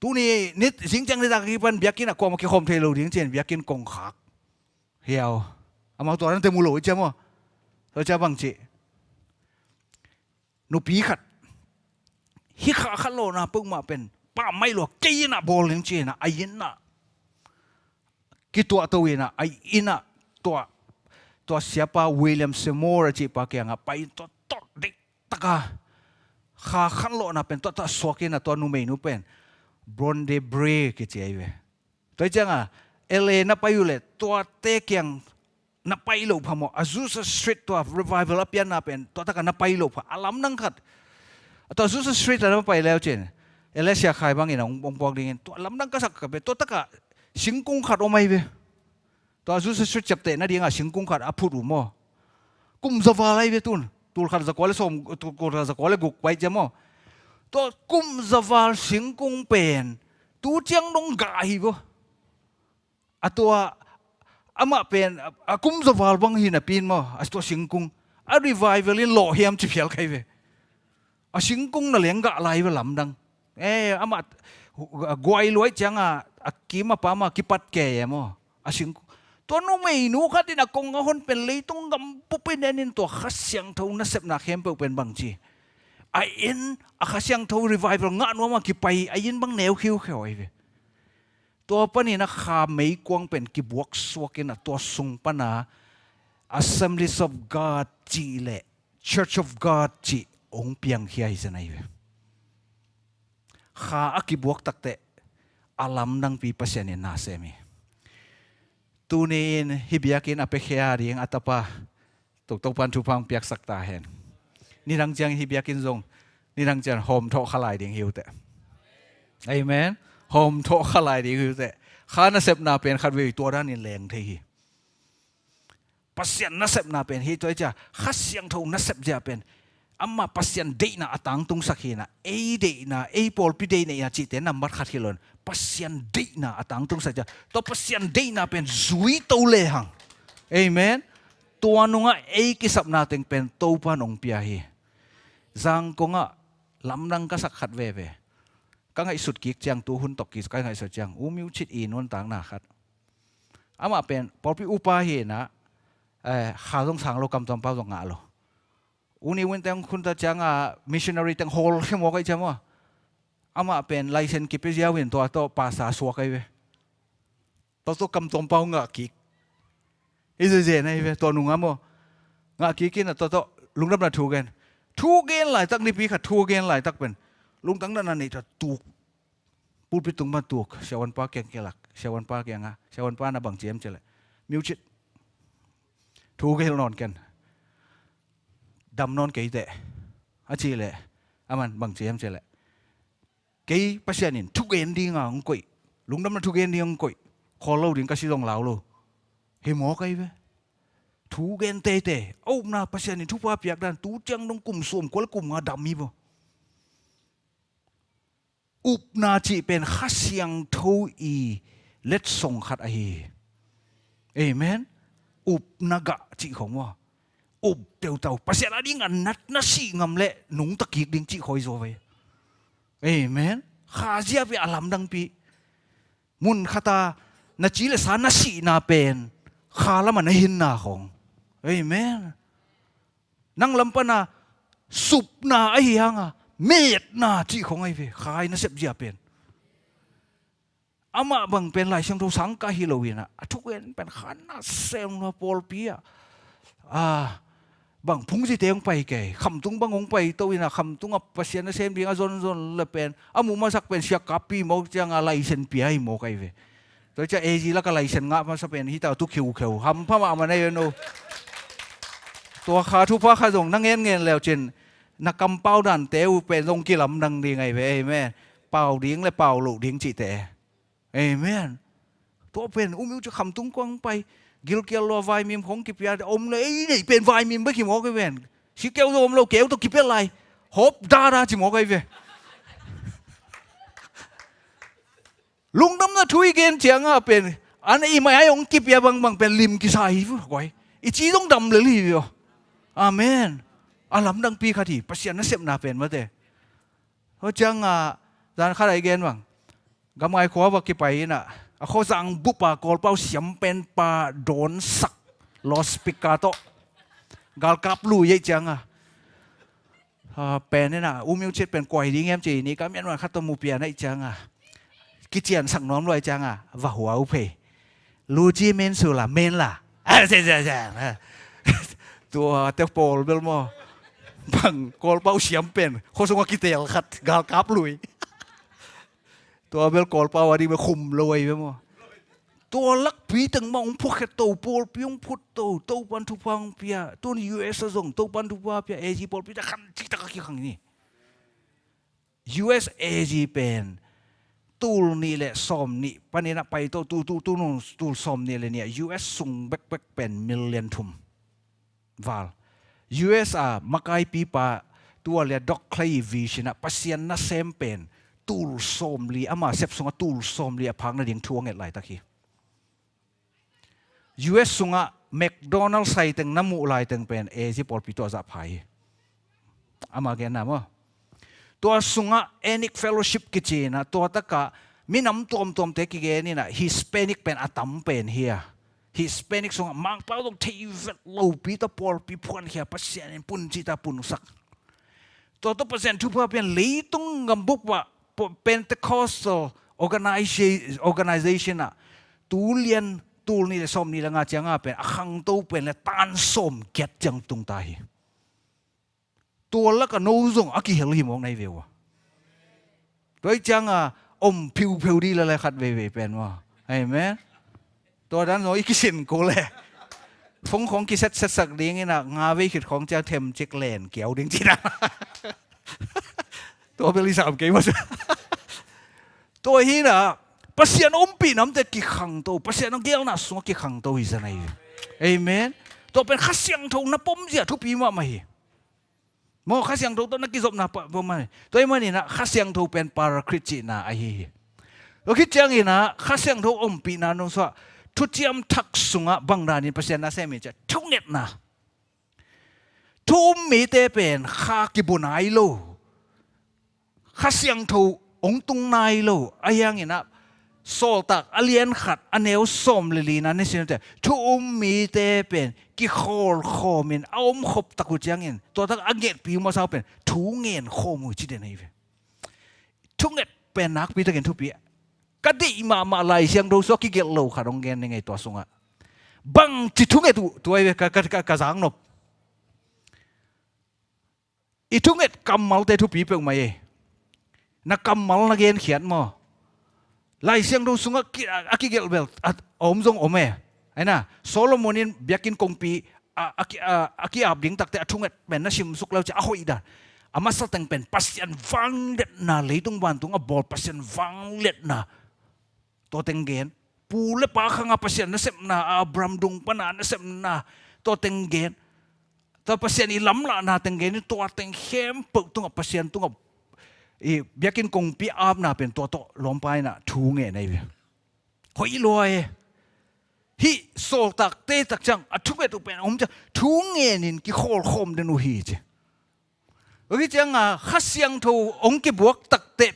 Tu ni, nit, zing chang ni ta ki pan biakin a, ko ma ki khom thei lo ding chen, biakin kong khak. Hiau. Amau to ran te mu lo i chang mo. To cha bang chi. Nupi khat. Hi kha khat lo na pung ma pen. Pa mai lo ke ina bol ning chi na ai ina. Ki tua to ina ai ina tua. Tua siapa William Seymour chi pa ke nga pai to to de taka. Kha khat lo na pen to ta suak ina tua numei nu pen. Bronde bre ke chi ai ve. Tua i chang a, L A na pai u le, tua te kiang na pai lo pha mo, Azusa Street tua revival a pian na pen, tua taka na pai lo pha, a lam nang khat. Tua Azusa Street a na pai leu chen, L A sia khai bang in a ong, ong puak ding in, tua lam nang ka sak ka pe, tua taka singkung khat o mai ve. Tua Azusa Street chap te na ding a singkung khat a phut u mo. Kum za val ai ve tun. Tul khat za kua le som, tul khat za kua le guk pai cha mo. Tua kum za val singkung pen. Tu chiang dong ga hi bo. A tua, ama pen, a, a kum za val bang hi na pin mo. A tua singkung. A revival in lo hiam chi phial kai ve. A singkung na leng ga lai ve lam dang. E, ama, hu-, a guai luai chang a, a kim a pa ma ki pat ke e mo. A sing, tua numei nu khat in a kong a hon pen leitung gam pu pen en in tua kha siangthou nasepna khempeuh pen bang chi. A in, a kha siangthou revival nga nuam a ki pai, a in bang neu khiu kheu ai ve. Tua pan in a kha meikuang pen ki buak suak in a tua sung pan a Assemblies of God chi le Church of God chi ong piang khia hi sa nai ve. Kha a ki buak tak te, a lam dang pi Pasian in na sem hi. Tu ni in hi biakin a pe khia ding a tapa. Tuk tuk pan thu phang piak sak ta hen. Ni dang chiang hi biakin zong. Ni dang chiang hom tho kha lai ding hiu te. Amen. Hom tho kha lai ding hiu te. Kha nasepna pen khat ve tua dan in leng thei hi. Pasian nasepna pen hi tua i cha. Kha siangthou nasep zia pen. Ama Pasian deina a tang tung sak hi na. Ei deina, ei pawlpi deina i na chi te nambat khat hi lon. Pasian deina a tang tung sak zia. Tua Pasian deina pen zui to le hang. Amen. Tua nunga ei ki sapna teng pen to pan ong pia hi. Zang konga lam dang ka sak khat ve ve. Ka ngai sut kik chiang tu hun tok ki ka ngai sut chiang. U miu chit i nuan tang na khat. Ama pen, pawlpi upa hi na, eh, kha zong sang lo kam tom pau zong nga lo. U ni win teng khun ta chang a missionary teng hol khe mo kai chamo. Ama pen license ki pe zia win tua to pasa suak ai ve. To to kam tom pau nga kik. I ze ze na i ve to nunga mo. Nga kik ki na to to lungdam na thu gen. Thu gen lai tak ni pi kha thu gen lai tak pen. Lungtang na na ni ta tuk. Pulpit tung ban tuk, siawan pa kiang kelak, siawan pa kiang a, siawan pa na bang chiam chele. Miu chit. Thu ke hel non ken. Dam non ke ite. A chi le. Aman bang chiam chele. Kei Pasian in thu gen ding a ong koi. Lungdam na thu gen ding ong koi. Khol lo ding ka si dong lau lo. He mo kai ve. Thu gen te te. Au na Pasian in thu pa piak dan tu chiang dong kum suam kol kum nga dam mi bo. Upna chi pen kha siangtho i letsong khat ahi. Amen. Upna ga chi khong wa. Up teu tau. Pasian a ding a nat na si ngam le nung ta kik ding chi khoi zo ve. Amen. Kha zia ve a lamdang pi. Mun khata na chi le sa na si na pen kha lama na hin na khong. Amen. Nang lam pana supna ahi hanga metna chi khong ai ve, khai na sep zia pen. Ama bang pen Lai Siangtho sang ka hi lo ina, a thuk en pen khan na sem na pawlpi a. A, ບາງພຸງຊິເຕອອກໄປແກ່ ຄຳຕຸງບາງອົງໄປໂຕອີນະ ຄຳຕຸງອາປະຊຽນນະເຊມດີອາຊົນຊົນລະເປັນ ອາໝູມາສັກເປັນເຊຍກັບປີໝໍກຈາງອາໄລເຊັນເປີໃຫ້ໝໍໄກເວ ໂດຍຈະເອຈີລະກະໄລເຊັນງະມາສະເປັນຮີຕາຕຸເຂວເຂວ ຄຳພະມາມາໃນເນ ຕົວຄາທຸພາຄາສົງນັງແງນແງນແລ້ວເຊັ່ນ ນະກຳເປົາດັນເຕວເປັນລົງກິລຳດັງດີໄງເວ ເອເມນ ເປົາດິງ ແລະ ເປົາລຸດິງຈິແຕ ເອເມນ ຕົວເປັນອຸມິວຈະຄຳຕຸງກວາງໄປ ກິລກຽລລໍວາຍມິມຂອງກິບຍາອົມເລີຍ ເອີ ເປັນວາຍມິມໄປຂີ້ໝໍກໄກເວ ຊິແກວໂດມເລົ່າແກວຕົວກິບເປັນລາຍ ຫົບດາດາຈິໝໍກໄກເວ ລຸງນຳນະທຸຍເກນຈຽງອາເປັນ ອັນອີມາຍອອງກິບຍາບັງບັງເປັນລິມກິໄຊ ກວາຍ ອີຈີຕ້ອງດຳເລີລີວ ອາເມນ ອາລຳດັງປີຄາທີ ປະຊຽນນະເຊັບນາເປັນມາແຕ່ ເຮົາຈັ່ງອາ ຈານຄາໄດເກນຫວັງ ກຳໄງຂົວວ່າກິໄປນະ ອາໂຄສັງບຸປາ ກອລເປົາສຽມເປັນປາ ໂດນສັກ ລອສປິກກາໂຕ ກາລກັບລຸຍໃຫຍ່ຈັ່ງອາ ອາ ແປນນີ້ນະ ອູມິວເຈັດເປັນກວຍດີງາມຈີນີ້ ກາມຽນວ່າຄັດຕະໝູປຽນໃຫ້ຈັ່ງອາ ກິຈຽນສັກນ້ອມລວຍຈັ່ງອາ ວາຫົວອຸເພ ລູຈີເມນຊູລາ ເມນລາ ເອີ ເຈ ເຈ ເຈ ຕົວແຕ່ໂປລເບລມໍ ບັງ ກອລເປົາສຽມເປັນ ໂຄສົງວ່າກິເຕລຄັດ ກາລກັບລຸຍ ຕົວເບລກອລເປົາອາດີເມຄຸມໂລຍເບລມໍ ຕົວລັກປີຕຶງມາອົງພວກແຄໂຕ ໂປລປີອົງພຸດໂຕ ໂຕບັນທຸພາງເປຍ ຕົວຢູເອສສະສົງ ໂຕບັນທຸພາເປຍ ເອຈີໂປລປີຕະຄັນຈິຕະກະຄິຄັງນີ້ ຢູເອສເອຈີເປັນ ຕູລນີແລະຊອມນີ ປານີນະໄປໂຕ ຕູ ຕູ ຕູໂນ ຕູຊອມນີແລະເນຍ ຢູເອສຊຸງແບັກແບັກເປັນມິລລຽນທຸມ ວາລ ຢູເອສອາ ມະກາຍປີປາ ຕົວເລດອກໄຄລວີຊິນະ ປະຊຽນນະເຊມເປັນ ຕູລຊອມລີ ອາມາເຊັບຊຸງອາ ຕູລຊອມລີອາ ພາກນະດິງທົ່ວເງັດຫຼາຍຕະຄີ ຢູເອສຊຸງອາ ແມັກໂດນັລໄຊເຕັງ ນະໝູຫຼາຍເຕັງເປັນ ເອຊິປອລປີຕົວຈະພາຍ ອາມາເກນນາມ ຕົວຊຸງອາ ເອນິກເຟໂລຊິບກິຈີນະ ຕົວຕະກະ ມີນຳຕົວມຕົວມເຕກິເກນີນະ ຮິສເປນິກເປັນອາຕຳເປັນເຮຍ ຮິສເປນິກຊຸງອາ ມາງປາວຕົງທີເວດໂລປີຕະປອລປີພວນເຮຍ ປະຊຽນປຸນຈິຕາປຸນສັກ ຕົວໂຕປະເຊັນທຸພາເປັນລີຕຸງກຳບຸກວະ ເປັນເຕຄອສໂອກາໄນເຊ ໂອກາໄນເຊຊັນອະ ຕູລຽນ ຕູລນີແລະຊອມນີແລະງາຈຽງອາເປັນ ອາຄັງໂຕເປັນແລະຕານໂສມແກັດຈັ່ງຕຸງຕາຮີ ຕົວລະກະໂນຊົງອາກິເຮລຮີມອງໃນເວວ ໂດຍຈັ່ງອາອົມຜິວເພັວດີລະລາຍຄັດເວເວເປັນວ່າ ເອເມນ ຕົວນັ້ນໂນອີກິຊິນໂກແລ ຟົງຂອງກິເຊັດເຊັດສັກດິງນີ້ນະ ງາເວຄິດຂອງຈາເທັມຈິກແລນກຽວດິງຈິນະ ຕົວເປັນລິສາມເກມ ຕົວຮີນະ ປະຊຽນອົມປີນຳແຕ່ກິຄັງໂຕ ປະຊຽນອັງເກວນະ ສວງກິຄັງໂຕຮີສະໄນ ເອເມນ ຕົວເປັນຄາສຽງໂທນະປົມເຈຍທຸປີມະມະຮີ ມໍຄາສຽງໂທຕົນນະກິສົບນາປະ ປະມານ ຕົວມານີ້ນະ ຄາສຽງໂທເປັນປາຣາຄຣິດຈິນາອາຮີ ໂລຄິດຈັ່ງອີນະ ຄາສຽງໂທອົມປີນານຸສວະ ທຸຈຽມທັກສຸງະ ບັງດານິນປະເຊນນາເຊມິຈະ ທຸເງັດນາ ທຸມມີເຕເປັນ ຄາກິບຸນາຍໂລ ຄາສຽງໂທອົງຕຸງນາຍໂລ ອາຍັງອີນະ ໂສລຕາກ ອາລຽນຂັດ ອາແນວສອມລີລີນາ ໃນຊິນແຕ ທຸມມີເຕເປັນ ກິໂຄລໂຄມິນ ອາອົມຄົບຕະກຸຈຽງອິນ ຕົວຕັກອາເງດປີມາຊາວເປັນ ທຸເງນໂຄມຸຍຈິເດນໄນເວ ທຸເງນເປັນນັກປີຕະເກນທຸປີ ກະດິມາມາໄລສຽງໂດຊອກກິເກດໂລຄາດອງແກນໃນໄງຕົວຊົງອະ ບັງຈິທຸເງນຕຸ ຕົວເວ ກະ ກະ ກະ ກະສາງນົບ ອີທຸເງດກຳມາວເຕທຸປີເປີກໄມ ນະກຳມາວນະເກນຂຽນມໍ ໄລສຽງໂດຊຸງອາກິ ອາກິເກລເບລ ອາ ອອມຊົງໂອແມ ໄອ້ນະ ໂຊໂລໂມນິນ ບຽກິນກົງປີ ອາ ອາກິ ອາ ອາກິອາບດິງຕັກແຕ່ອະທຸເງດແມ່ນນະຊິມສຸກແລ້ວຈະອະໂຫຍດາ ອາມາສະແຕງເປັນປະຊຽນວັງເລັດນາ ເລີຍຕຸງວານຕຸງອະບອລປະຊຽນວັງເລັດນາ ຕົວແຕງເກນ ປູເລປາຄັງອາປະຊຽນນະເຊັບນາ ອາບຣາມດຸງປະນານະເຊັບນາ ຕົວແຕງເກນ ຕົວປະຊຽນອີລຳລະນາແຕງເກນ ຕົວແຕງເຄມເປິກຕຸງອາປະຊຽນຕຸງອາ ອີບຽກິນກົງປີອາບນາເປັນຕົວໂຕລອມປາຍນະ ທູເງໃນ ໂຫຍລອຍ ຫິໂສຕັກເຕຕັກຈັງ ອະທຸເມຕຸເປນອົມຈະ ທູເງນິນກິໂຄລໂຄມເດນູຮີເຈ ເອີ ຈະງາ ຄະຊຽງໂທ ອົງກິບວກຕັກເຕບ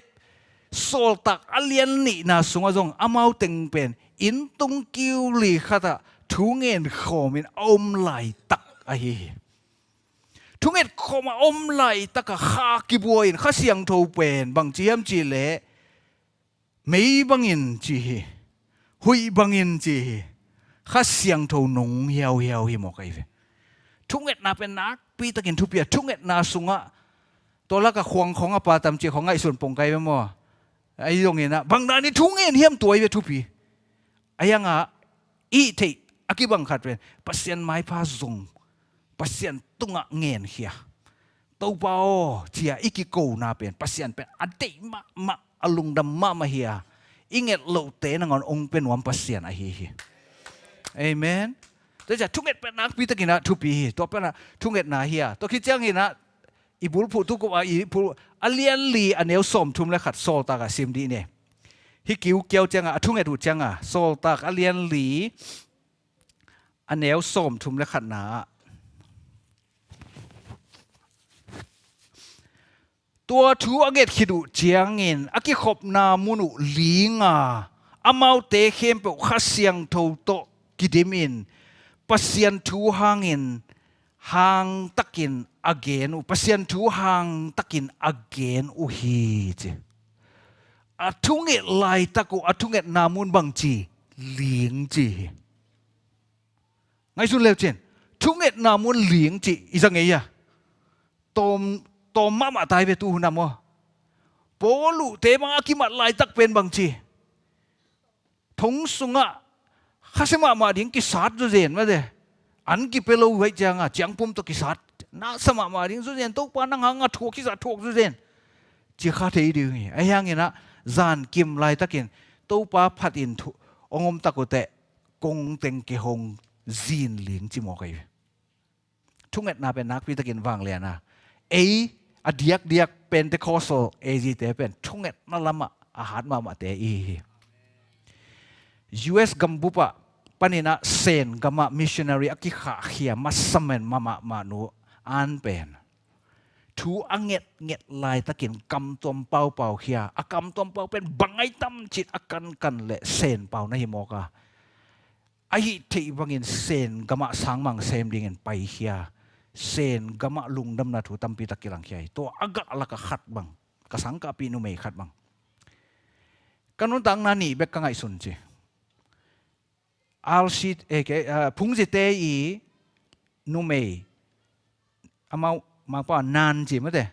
ໂຊລຕັກ ອະລຽນນິນາ ສຸງອາຊົງ ອະມາວເຕັງເປັນ ອິນຕຸງກິວລີຄາຕະ ທູເງນໂຄມິນ ອົມໄລຕັກ ອະຮີ ທູເງນໂຄມ ອົມໄລຕັກ ຄາກິບວຍ ຄະຊຽງໂທເປັນ ບັງຈີຮຽມຈີເລ ເມຍບັງອິນຈີຮີ ຮຸຍບັງອິນຈີຮີ ຄະຊຽງໂທນົງຮຽວຮຽວຮີໝໍກໄອເວ Thunget na pen nakpi takin thupi a, thunget na sungah. Tua laka khuang khawng a pa tam chi khawng a i sun pong kai be maw. Ai zong in a, bang dan in thungen hiam tua i be thupi. Ai zong a, i thei, a kibang khat pen, Pasian maipha zong, Pasian tungah ngen khia. Topa aw, chia i kikona pen, Pasian pen, a dei mahmah, a lungdam mahmah hia. I nget loh te nangawn ong pen nuam Pasian ahi hi. Amen. Tua chia thunget pen nakpi takin a thupi hi. Tua pen a thunget na hia. Tua khit chiang in a, i bulphuh tu kup a i phu a lian li a neu sawm thum le khat Sawltak a sim di ne. Hi kiu kiau chiang a, a thunget uh chiang a, Sawltak a lian li a neu sawm thum le khat na. Tua thu a nget khit uh chiangin, a kikhopna mun uh ling a, amaute khempeuh Kha Siangtho tawh kidim in, Pasian thu hangin, hang takin a gen uh, Pasian thu hang takin a gen uh hi chi. A thunget laitak uh, a thungetna mun bang chi, ling chi hi. Ngaihsun leu chin, thungetna mun ling chi, i za ngei a. Tawm, tawm mahmah tai ve tu hun a maw. Paul uh te bang a kimat laitak pen bang chi. Thong sungah, kha se mahmah ding kisat zu zen mate. An kipe lo vai chiang a, chiang pum tawh kisat. Na sa mahmah ding zu zen, Topa nang hang a thuak kisat thuak zu zen. Chi kha thei ding hi. Ai hang in a, zan kim laitakin, Topa phat in thu, ong om tak uh te, kong teng kihong zin ling chi maw kai. Thungetna pen nakpi takin vanglian a. Ei, a diakdiak Pentecostal A G te pen thungetna lam a, a hat mahmah te i hi. U S gambup a, panin a Sen gam a missionary a kikhah khia masa men mahmah nu an pen. Thu a nget nget laitakin kam tuam pau pau khia. A kam tuam pau pen bang ai tam chit a kan kan le Sen pau na hi mawk a. A hih theih bangin Sen gam a sangmang sem dingin pai khia. Sen gam a lungdamna thu tampi tak kilang khia hi. Tua a gah laka khat bang, ka sangkahpi numei khat bang. Ka nuntakna nih bek ka ngaihsun chi. R C, eh, ke, ah, Phungzite i numei. Amau, mangpa nan chi mate.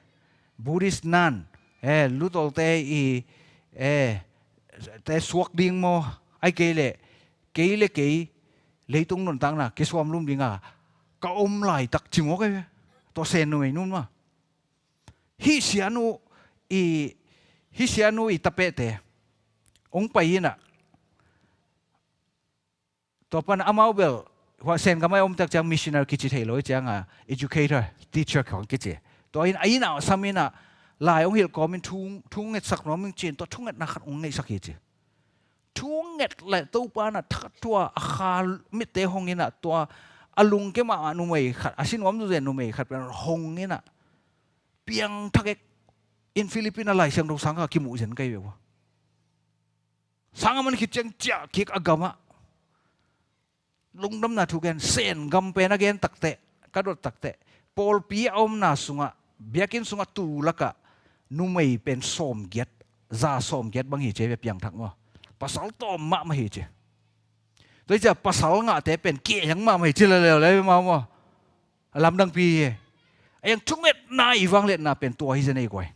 Buddhist nan. Eh, Lutol te i, eh, te suak ding maw. Ai kei le, kei le kei, leitung nuntakna, kei suam lum ding a. Ka om laitak chi maw kei. Tua Sen numei nun maw. Hi sia nu i, hi sia nu i tape te. Ong pai in a. Tua pan amau bel, hua Sen gam a om tak chiang missionary kichi thei lo chiang a, educator, teacher khawng kichi. Tua in a in a sam in a, lai ong hilh kawm in thu, thungetsak nuam ing chin, tua thungetna khat ong ngeihsak hi chi. Thunget le Topa na thak tua a kha mit te hong in a, tua a lungkem a numei khat, a si nuam zu zen numei khat pen hong in a. Piangthak ek in Philippine a Lai Siangtho sang kha kimu zen kai ve ua. Sang a man khit chiang chia kik a gam a. Lungdamna thu gen, Sen gam pen a gen tak te, ka dot tak te. Pawlpi a omna sungah, biakin sungah tu laka, numei pen sawm giat, za sawm giat bang hi chi ve piangthak maw. Pasal tawm mahmah hi chi. Tua hi chia pasal ngah te pen kieng mahmah hi chi le le le maw maw. A lamdang pi hi. A yang thungetna i vangliatna pen tua hi zen ei kuai.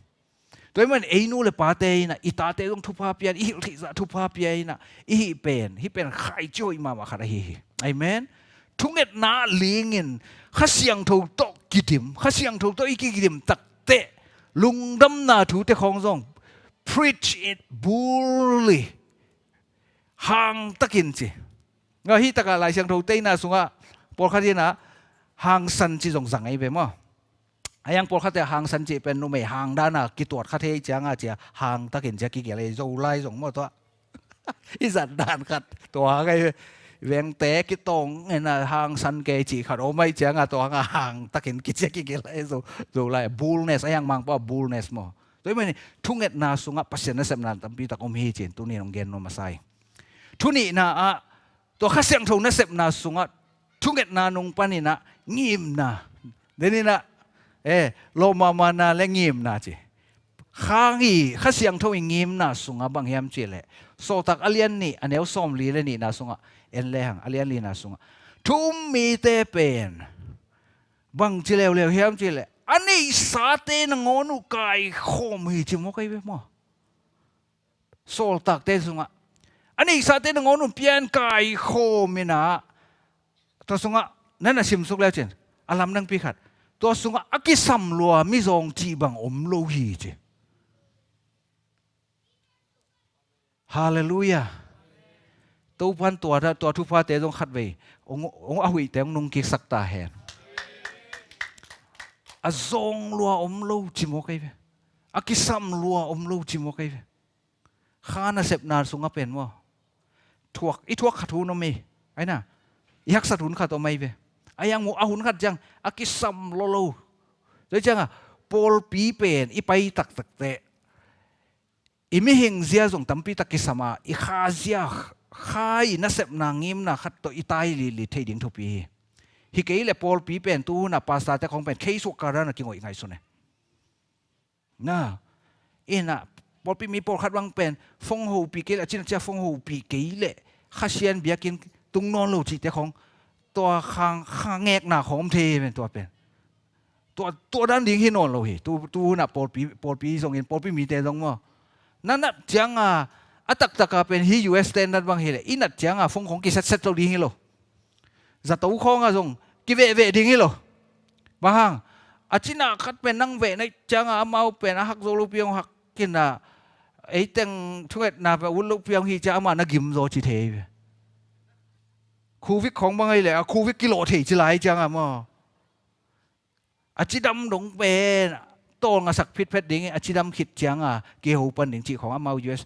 Tua hi man ei nu le pa te in a, i ta te zong thupha pia in, i hilh theih zah thupha pia in a, i hih pen, hih pen khai chi hoih mahmah khat ahi hi. Amen. Thungetna ling in, Kha Siangtho tawh kidim, Kha Siangtho tawh i kidim tak te, lungdamna thu te khawng zong, preach it boldly, hang takin chi. Nga hi taka Lai Siangtho te in a sungah, pawlkhat in a, hangsan chi zong zang ei ve maw. A yang pawlkhat te hangsan chi pen numei hang dan a kituat kha thei chiang a chia hang takin chia kigel ei Zolai zong maw tua. I zat dan khat tua ngai veng te kitong en a hangsan kei chi khat om ei chiang a tua nga hang takin kichia kigel ei Zo, Zolai boldness a yang mang pa boldness maw. Tua i mani thungetna sungah Pasian nasepna tampi tak om hi chin tuni nong gen nuam a sai. Thunihna ah, tua Kha Siangtho nasepna sungah, thungetna nung panin a, ngimna. Denin a, eh, lawmamana le ngimna chi. Kha ngi, Kha Siangtho i ngimna sungah bang hiam chi le. Sawltak a lian nih, a neu sawm li le nihna sungah, en le hang, a lian lina sungah. Thu um mite pen. Bang ci leu leu hiam ci le, ອະນິສາເຕນະງໍນູກາຍໂຄມຫິ ci ໝໍໄກເວມໍ. ໂຊລຕາກເຕນສຸງະ ອະນິສາເຕນະງໍນູປຽນກາຍໂຄມມິນາ ຕົວະສຸງະ ນັ້ນນະ ຊິມສຸກແລ້ວຈິນ ອາລຳນັງປີຂັດ ຕົວະສຸງະ ອາກິສຳລົວ ມິຊອງຈີບັງອົມໂລຫີ ຈິ. ຮາເລລູຢາ. ໂຕພັນຕົວ ຕົວທຸພາເຕຈົ່ງຂັດໄວ ອົງ ອົງອະຫຸຍແຕງນຸງກິກສັກຕາແຮນ ອາຊອງລົວອົມໂລ ຈິ ໝໍໄກເວ ອາກິສຳລົວອົມໂລ ຈິ ໝໍໄກເວ. ຂ້ານະເຊັບນານສຸງອະເປັນບໍ່ ທວກ ອີທວກຂັດຫຸນອມເມ ໄອ້ນະ ອີຮັກສັດຫຸນຂັດອອມໄມເວ ອາຍັງໝູອາຫຸນຂັດຈັ່ງ ອາກິສຳໂລໂລ ໂດຍຈັ່ງອະ ໂປລປີເປັນ ອີໄປຕັກຕັກແຕະ ອີມິເຮັງເຊຍຊົງຕຳປີຕັກກິສະມາ ອີຄາເຊຍ ຄາຍນະເຊັບນາງກິມນາຂັດໂຕ ອີຕາຍລີລີເທດິງທຸປີ ຫິເກອີແລະ ໂປລປີເປັນ ຕູນະ ປາສາແຕ່ຂອງເປັນ ເຄສຸກາຣານະ ກິໂງອີໄງສຸເນ ນະ ເອນະ ໂປລປີມີໂປລຂັດວັງເປັນ ຟົງໂຮປີເກເລ ອາຈິນນະຈາ ຟົງໂຮປີເກເລ ຄາຊຽນເບຍກິນ ຕຸງນອນໂລຈິເຕຂອງ ຕົວຄາງ ຄາງແງກໜ້າຂອງເທເປັນຕົວເປັນ ຕົວ ຕົວດ້ານດິງຫີນອນໂລຫິ ຕູ ຕູນະ ໂປລປີ ໂປລປີຊົງເອັນ ໂປລປີມີເຕຊົງມໍ ນັ້ນນະ ຈຽງອາ ອາຕັກຕະກາເປັນ ຮີ ຢູ ເອັສ ສະແຕນດາດວັງເຮເລ ອີນັດ ຈຽງອາ ຟົງຂອງກິເຊັດເຊັດໂລດິງຫີໂລ ຈະໂຕຂອງອາຊົງ ກິເວເວດິງຫີໂລ ບາງ ອາຈິນນາຂັດເປັນນັງເວໃນ ຈາງອາມາວເປັນອາຮັກໂຊລູປິອງຮັກກິນນາ ເອເຕັງທຸເອດນາເປອຸນລູກປິອງຮີຈາອາມານະກິມໂຊຈິເທ ຄູວິກຂອງບາງໄອແຫຼະ ຄູວິກກິໂລເທຈິລາຍ ຈາງອາມາ ອາຈິດຳດົງເປ ໂຕງອາສັກຜິດເພັດດິງ ອາຈິດຳຄິດຈຽງອາ ເກໂຮປັນດິງຈິຂອງອາມາວ ຢູ ເອສ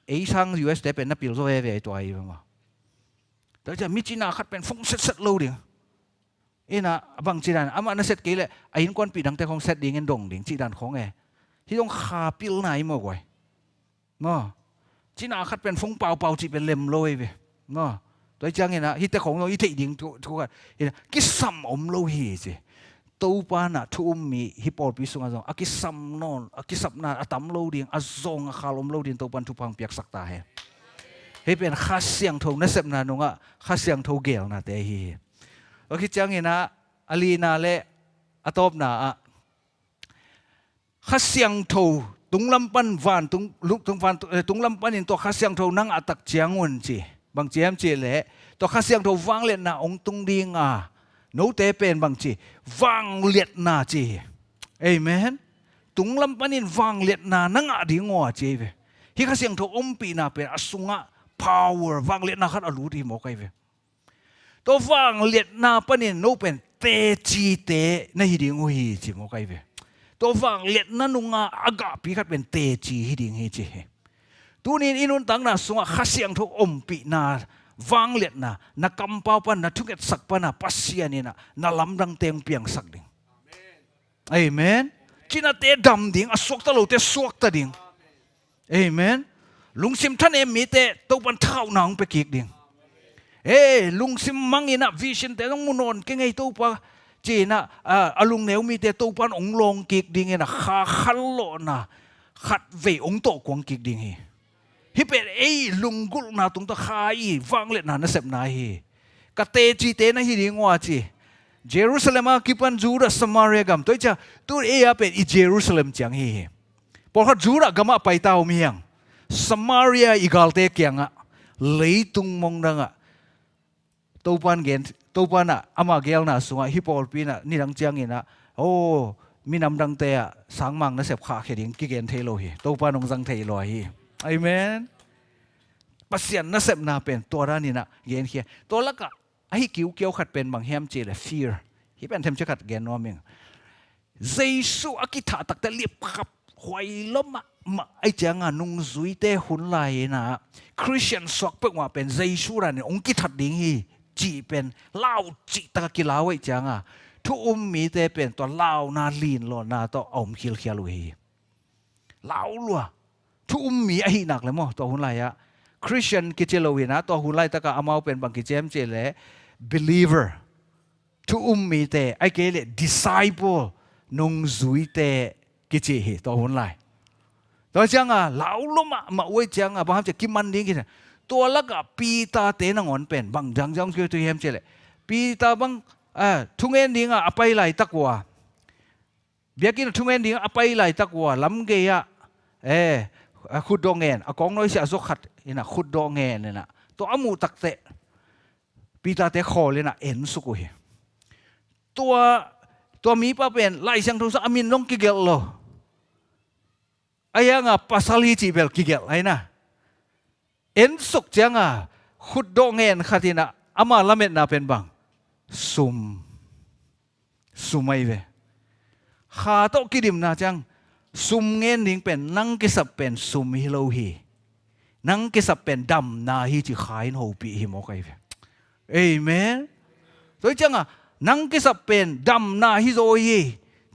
ເອຊັງ ຢູ ເອສ ແຕ່ເປັນນະປິວໂຊເວເວຕົວອີບາງ ແຕ່ຈະມີຈີນາຂັດເປັນຟົງເຊັດເຊັດໂລດິງ ເອນະ ບັງຈີດານ ອາມານະເຊັດເກເລ ອາຫິນກວນປີດັງແຕ່ຂອງເຊັດດິງ ເອັນດົງດິງ ຈີດານຂອງແອ ທີ່ຕ້ອງຄາປິລນາຍມາກວາຍ ເນາະ ຈີນາຂັດເປັນຟົງເປົ່າເປົ່າຈີເປັນເລັມໂລຍເວ ເນາະ ໂດຍຈັ່ງເຫັນນະ ຮິແຕ່ຂອງອີເທກດິງທຸ ທຸກອັນ ເຫັນນະ ກິສຳອົມໂລຫີຊິ ໂຕປານະ ທຸອຸມມີ ຮິປອລປິສຸງອາຊອງ ອາກິສຳນອນ ອາກິສຳນາ ອາຕຳໂລດິງ ອາຊອງ ອາຄາລົມໂລດິງ ໂຕປານທຸພັງປຽກສັກຕາແຮ ເຮັດເປັນຄາສຽງໂທ ນະເຊັບນານຸງອະ ຄາສຽງໂທເກວນາແຕຮີ ໂອເຄ ຈັ່ງເຫັນນະ ອາລີນາ ແລະ ອາຕອບນາອະ ຄາສຽງໂທ ຕຸງລຳປັນຫວານ ຕຸງ ລຸ ຕຸງຫວານ ເອີ ຕຸງລຳປັນອິນຕົວຄາສຽງໂທ ນັງອາຕັກຈຽງງຸນຈີ ບັງຈີແຮມຈີແລ ຕົວຄາສຽງໂທ ວາງເລັດນາ ອົງຕຸງດີງາ ໂນເຕເປນ ບັງຈີ ວາງເລັດນາຈີ ເອເມນ ຕຸງລຳປັນອິນ ວາງເລັດນາ ນັງອາດີງວາຈີເວ ຮີຄາສຽງໂທ ອົມປີນາເປນ ອະສຸງະ ພາວເວີ ວາງເລັດນາ ຄັດອະລູດອີໂມໄກເວ ຕົວຫວ່າງລຽດໜ້າປານິນໂນເປັນເຕຈີເຕນະຮີດິງໂອຮີຈີໂມໄກເວ ຕົວຫວ່າງລຽດໜ້ານຸງງາອາກາປີຄັດເປັນເຕຈີຮີດິງຮີຈີ ຕູນີນອີນຸນຕັງນາສຸງອາຄາສຽງໂທອົມປີນາຫວ່າງລຽດໜ້ານະກຳປາວປານນະທຸເກັດສັກປານາປາເຊຍນີນະນະລຳດັງເຕັງປຽງສັກດິງ ເອເມນ ຈີນາເຕດຳດິງອະສວກຕະໂລເຕສວກຕະດິງ ເອເມນ ລຸງຊິມທ່ານເອມີເຕໂຕປັນທ້າວນາງໄປກີກດິງ ເອ ລຸງຊິມມັງອີນະ ວິຊິນເຕຕ້ອງມຸນອນເກງໄອໂຕປາ ຈີນະ ອາ ອາລຸງແນວມີເຕໂຕປັນອົງລອງກີກດິງອີນະ ຄາຄັນໂລນະ ຄັດເວອົງໂຕກວງກີກດິງຮີ ຮີເປເອ ລຸງກຸລນາຕຸງຕະຄາອີ ວາງເລນານະເຊັບນາຮີ ກະເຕຈີເຕນະຮີດີງວາຈີ ເຢຣູຊາເລັມອາກິປັນ ຢູດາ ສະມາເຣຍກຳ ໂຕຍຈາ ຕູເອອາເປັນອີເຢຣູຊາເລັມຈຽງຮີ ປອລຄັດຢູດາກະມະໄປຕາວມຽງ ສະມາເຣຍອີກາລເຕກຽງອະ ເລີຍຕຸງມອງດັງອະ ໂຕປານເກນ ໂຕປານອະ ອາມາເກລນາສຸງອະ ຮີປອລປີນະ ນີດັງຈຽງອີນະ ໂອ ມີນຳດັງແຕອະ ສາງມັງນະເຊັບຂະເຂດິງ ກິເກນເທໂລຮີ ໂຕປານອົງສັງເທໂລຮີ ເອເມນ ປະສຽນນະເຊັບນາເປັນ ຕົວດານີນະ ເກນເຄ ຕົວລະກະ ອາຮີກິວກຽວຂັດເປັນບັງແຮມເຈແລະຟີລ ຮີແປນເທັມຈະຂັດແກນນໍເມງ ເຢຊູອາກິທາຕັກແຕ່ລຽບຂັບ ຫວຍລົມມະ ມະ ໄອຈາງານຸງຊຸຍເຕຮຸນລາຍນາ ຄຣິສຕຽນສວກເປິກວ່າເປັນເຢຊູລານອົງກິທັດດິງຮີ ຈີເປັນລາວຈີຕະກະກິລາໄວຈາງາ ທຸອຸມມີເຕເປັນຕົວລາວນາລີນລໍນາໂຕອອມຄີລເຄຍລຸຍ ລາວລົວ ທຸອຸມມີອະຫິນັກແລະມໍ ຕົວຮຸນລາຍອະ ຄຣິສຕຽນກິເຈໂລວິນາ ຕົວຮຸນລາຍຕະກະອາມາວເປັນບັງກິເຈມເຈແລະ ເບລີເວີ ທຸອຸມມີແຕ່ ໄອເກເລ ດິໄຊເປິລ ນຸງຊຸຍແຕ່ ກິຈິເຮ ໂຕຮຸນລາຍ ໂຕຈຽງອາ ລາວລົມມະ ມະອວຍຈຽງອາ ບັງຮັບຈະກິມມັນດີກິນ ໂຕລະກະ ປີຕາເຕນະງອນເປັນ ບັງຈັງຈັງເຄໂຕເຮມເຈແລ ປີຕາບັງ ເອີ ທຸງເອັນດິງອະ ອາໄປໄຫຼຕັກວາ ບຽກກິນທຸງເອັນດິງອາໄປໄຫຼຕັກວາ ລຳເກຍ ເອີ ອາ ຂຸດດົງເອັນ ອາກອງນ້ອຍເສຍອາໂຊຂັດ ອິນະ ຂຸດດົງເອັນ ອິນະ ຕົວອາມຸຕັກເຕະ ປີຕາເຕະຂໍເລີຍນະ ເອັນສຸກເຮ ຕົວ ຕົວມີປາເປັນ ໄຫຼສຽງທຸງສະອາມິນລົງກິເກລໂລ ອາຍັງອາປາຊາລີຈີເບລກິເກລໄອນະ ເອັນສຸກຈຽງອາ ຂຸດໂດະແງນຄາຕິນະ ອາມາລະເມັດນາເປັນບັງ ຊຸມ ຊຸມໄອເວ ຄາໂຕະກິດິມນາຈັງ ຊຸມເງນນິງເປັນ ນັງກິສັບເປັນ ຊຸມຮິໂລຮີ ນັງກິສັບເປັນ ດຳນາຮີຈິຄາຍໂນປິຮີໂມໄກເວ ເອເມນ. ໂດຍຈັງອາ ນັງກິສັບເປັນ ດຳນາຮີໂຈຮີ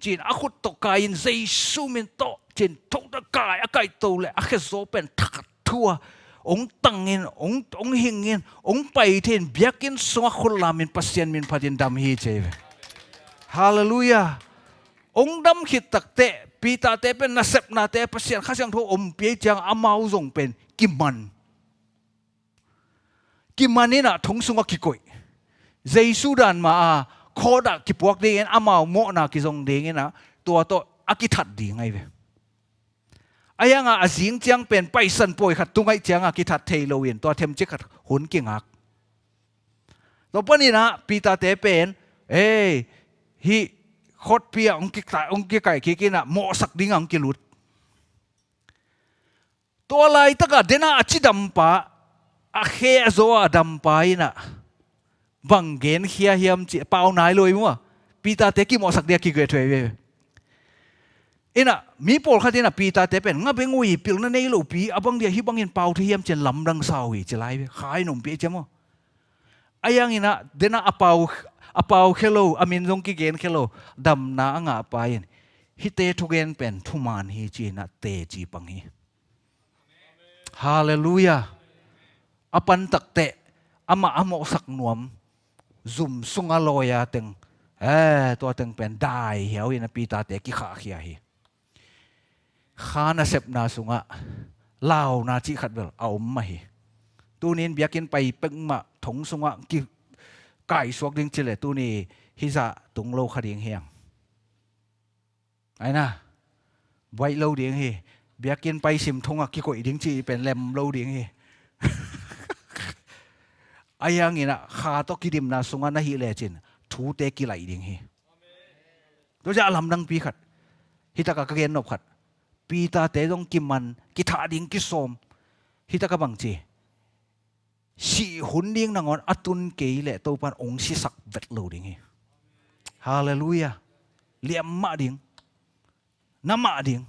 ຈິນອາຄຸດໂຕກາຍ ເຢຊູມິນໂຕ ຈິນທົງຕະກາຍ ອາໄກໂຕ ແລະ ອາເຄໂຊເປັນ ທັກ ທົວ ອົງຕັງເງິນ ອົງ ອົງເຮງເງິນ ອົງໄປເທນ ບຽກກິນສວາຄຸນລາມິນ ປະຊຽນມິນ ພະຕິນ ດຳຮີເຈ ຮາເລລູຢາ ອົງດຳຄິດຕັກເຕະ ປີຕາເຕເປັນ ນາເຊັບນາເຕ ປະຊຽນ ຄາຊຽງໂທ ອົມເປຍຈຽງ ອາມາວຊົງເປັນ ກິມມັນ ກິມມັນນີ້ນະ ທົງສຸງອາກິໂກຍ ເຢຊູດານມາອາ ໂຄດາກິປວກເດງ ອາມາວໂມນາກິຊົງເດງ ນະ ຕົວໂຕອາກິທັດດີໄງເວ ອາຍັງອາ ອາຊິງຈຽງເປັນໄປສັນໂປຍຂັດຕຸງໄອຈຽງອາກິທັດເທໂລວິນ ຕົວເທັມຈິກຂັດຮຸນກິງອາກ ໂຕປະນີ້ນະ ປີຕາເຕເປັນ ເອ ຮີ ໂຄດເປຍ ອົງກິກຕາ ອົງກິໄກ ກິກິນະ ໂມສັກດິງ ອົງກິລຸດ ຕົວລາຍຕະກະເດນາອາຈິດຳປາ ອາເຄອາໂຊອາດຳປາ ອີນະ ບັງເກນເຄຍຮຽມຈິ ປາວນາຍໂລຍມົວ ປີຕາເຕກິໂມສັກເດຍກິເກເທເວ ອີນະ ມີໂປລຄະຕິນະ ປີຕາເຕເປັນ ງາເບງອຸຍ ປິລນະເນໂລປີ ອາບັງເດຍ ຮີບັງເຫັນປາວທະຮຽມ ເຈນລຳດັງຊາວ ເຈລາຍເວ ຂາຍໜົມເປຍເຈມໍ ອາຍັງອີນະ ເດນາອາປາວ ອາປາວເຄໂລ ອາມິນຊົງກິເກນເຄໂລ ດຳນາອາງາປາຍ ຮີເຕທຸເກນເປັນ ທຸມານຮີຈີນະ ເຕຈີປັງຮີ ຮາເລລູຢາ ອາປັນຕັກເຕະ ອາມະອາໂມະສັກນວມ ຊຸມສຸງອາໂລຍາເຕັງ ເອ ຕົວເຕັງເປັນ ດາຍເຫວ ອີນະ ປີຕາເຕກິຂາເຄຍຮີ ຄານາເຊັບນາສຸງອະ ລາວນາຈິຂັດເວລ ອາອົມມະຮີ ຕູນີນ ບຽກກິນໄປເປັງມະ ທົງສຸງອະ ກິ ກາຍສວກດິງຈິເລ ຕູນີ ຮີສະຕຸງໂລຄະດິງເຮງ ໄອນະ ໄວໂລດິງຮີ ບຽກກິນໄປຊິມທຸງອະ ກິໂກຍດິງຈິເປັນແລມໂລດິງຮີ ອາຍັງອີນະ ຄາໂຕະກິດິມນາສຸງອະ ນະຮີແລຈິນ ທູເຕກິໄລດິງຮີ ໂຕຈະອາລຳດັງປີຂັດ ຮີຕະກະກະເກນນົບຂັດ ປີຕາເຕດົງກິມມັນ ກິທາດິງກິໂຊມ ຮີຕະກະບັງຈີ ຊິຫຸນດິງນະງອນ ອະຕຸນເກຍ ແລະ ໂຕປານອົງຊິສັກເວັດໂລດິງ ຮາເລລູຢາ ລຽມມະດິງ ນະມະດິງ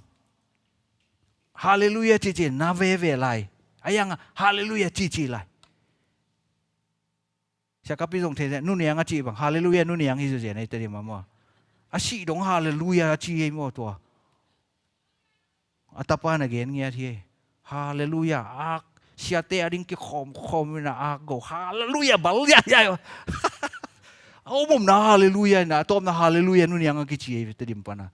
ຮາເລລູຢາ ຈີຈີ ນາເວເວລາຍ ອາຍັງ ຮາເລລູຢາ ຈີຈີລາຍ ຊາກະປິສົງເທ ນຸນຍັງອາຈີບັງ ຮາເລລູຢາ ນຸນຍັງ ຮີໂຈເຈ ໃນຕະດິມມະມໍ ອາຊີດົງ ຮາເລລູຢາ ອາຈີເອໂມຕົວ ອາຕາປານະເກນເງຍເທ ຮາເລລູຢາ ອາກ ເຊຍເຕອະດິງກິຄອມ ຄອມວິນາອາກໂກ ຮາເລລູຢາ ບັລຍາຍາຍ ອາບົມນາ ຮາເລລູຢານະ ຕອມນາ ຮາເລລູຢາ ນຸນຍັງອາກິຈີ ຕະດິມປານາ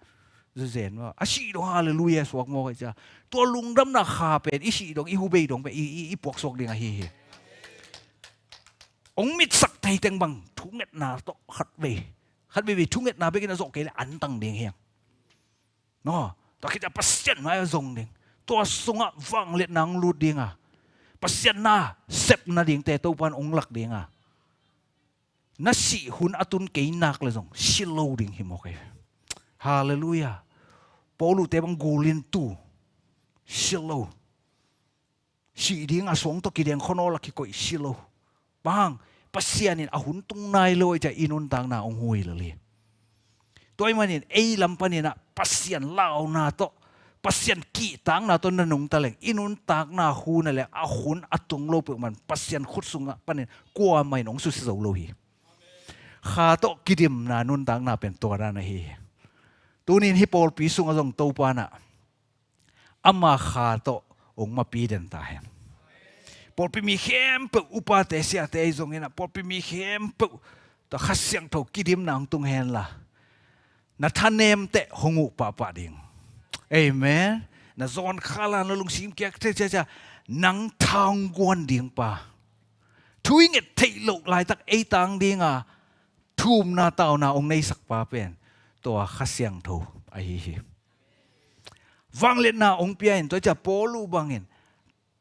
ເຊນວ່າ ອາຊີດົງ ຮາເລລູຢາ ສວກໂມໄກຈາ ຕົວລຸງດຳນາຄາເປັນ ອີຊີດົງ ອີຮູເບຍດົງເປັນ ອີ ອີ ອີປວກສວກດິງອາຮີ ອົງມິດສັກໄທແຕງບັງ ທຸເງັດນາໂຕ ຂັດເວ ຂັດເວເວ ທຸເງັດນາເບກິນາໂສເກ ລະ ອັນຕັງເດງເຮງ ເນາະ ຕະຄິດຈະປະຊຽນມາຊົງເດງ ຕົວຊົງອະວັງເລັດນາງລູດເດງອາ ປະຊຽນນາ ເຊັບນາເດງ ແຕ່ໂຕປານອົງລັກເດງອາ ນະສີຫຸນອະຕຸນເກຍນາກລະຊົງ ຊິໂລເດງ ເຮໂມໄກ ຮາເລລູຢາ ໂປລູເຕບັງໂກລິນຕູ ຊິໂລ ສີດິງອາສວງໂຕະກິແດງ ໂຄໂນລະກິໂກຍ ຊິໂລ ປາງ ປະຊຽນນິນອາຫຸນຕຸງນາຍໂລຍຈະ ອີນຸນຕາງນາອົງຫຸຍລະເລ ຕົວມານິນ ເອລຳປານິນະ ປະຊຽນລາວນາໂຕ ປະຊຽນກີຕາງນາໂຕ ນະນຸງຕະແຫຼງ ອີນຸນຕາງນາຫູນະແຫຼງ ອາຫຸນອາຕຸງໂລປຶກມັນ ປະຊຽນຂຸດສຸງອະປານິນ ກົວໄມນົງສຸດເຊົາໂລຮີ ຄາໂຕະກິດິມນານຸນຕາງນາເປັນຕົວດານະຮີ ຕູນິນຮີໂປລປີສຸງອາຊົງໂຕປານະ ອາມາຄາໂຕະ ອົງມາປີເດັນຕາແຮງ ໂປລປີມີເຄມເປີກອຸປາເຕເຊຍເຕຊົງເຮນະ ໂປລປີມີເຄມເປີກ ຕະຂະສຽງໂທກິດິມນາງຕຸງແຮນລາ ນະທາເນມເຕະຫົງອຸປະປະດິງ ເອເມນ ນະຈອນຄາລານະລຸງຊີມແກກເທຈະຈະ ນັງທາງກວນດິງປາ ທຸຍເງັດເທໂລກລາຍຕັກເອຕາງດິງອາ ທຸມນາຕາວນາອົງໃນສັກປາເປັນຕົວຂ້າສຽງໂທອາຮີຮີ. ວາງເລັດນາອົງປຽນ ຕົວຈະໂປລູບາງເຫັນ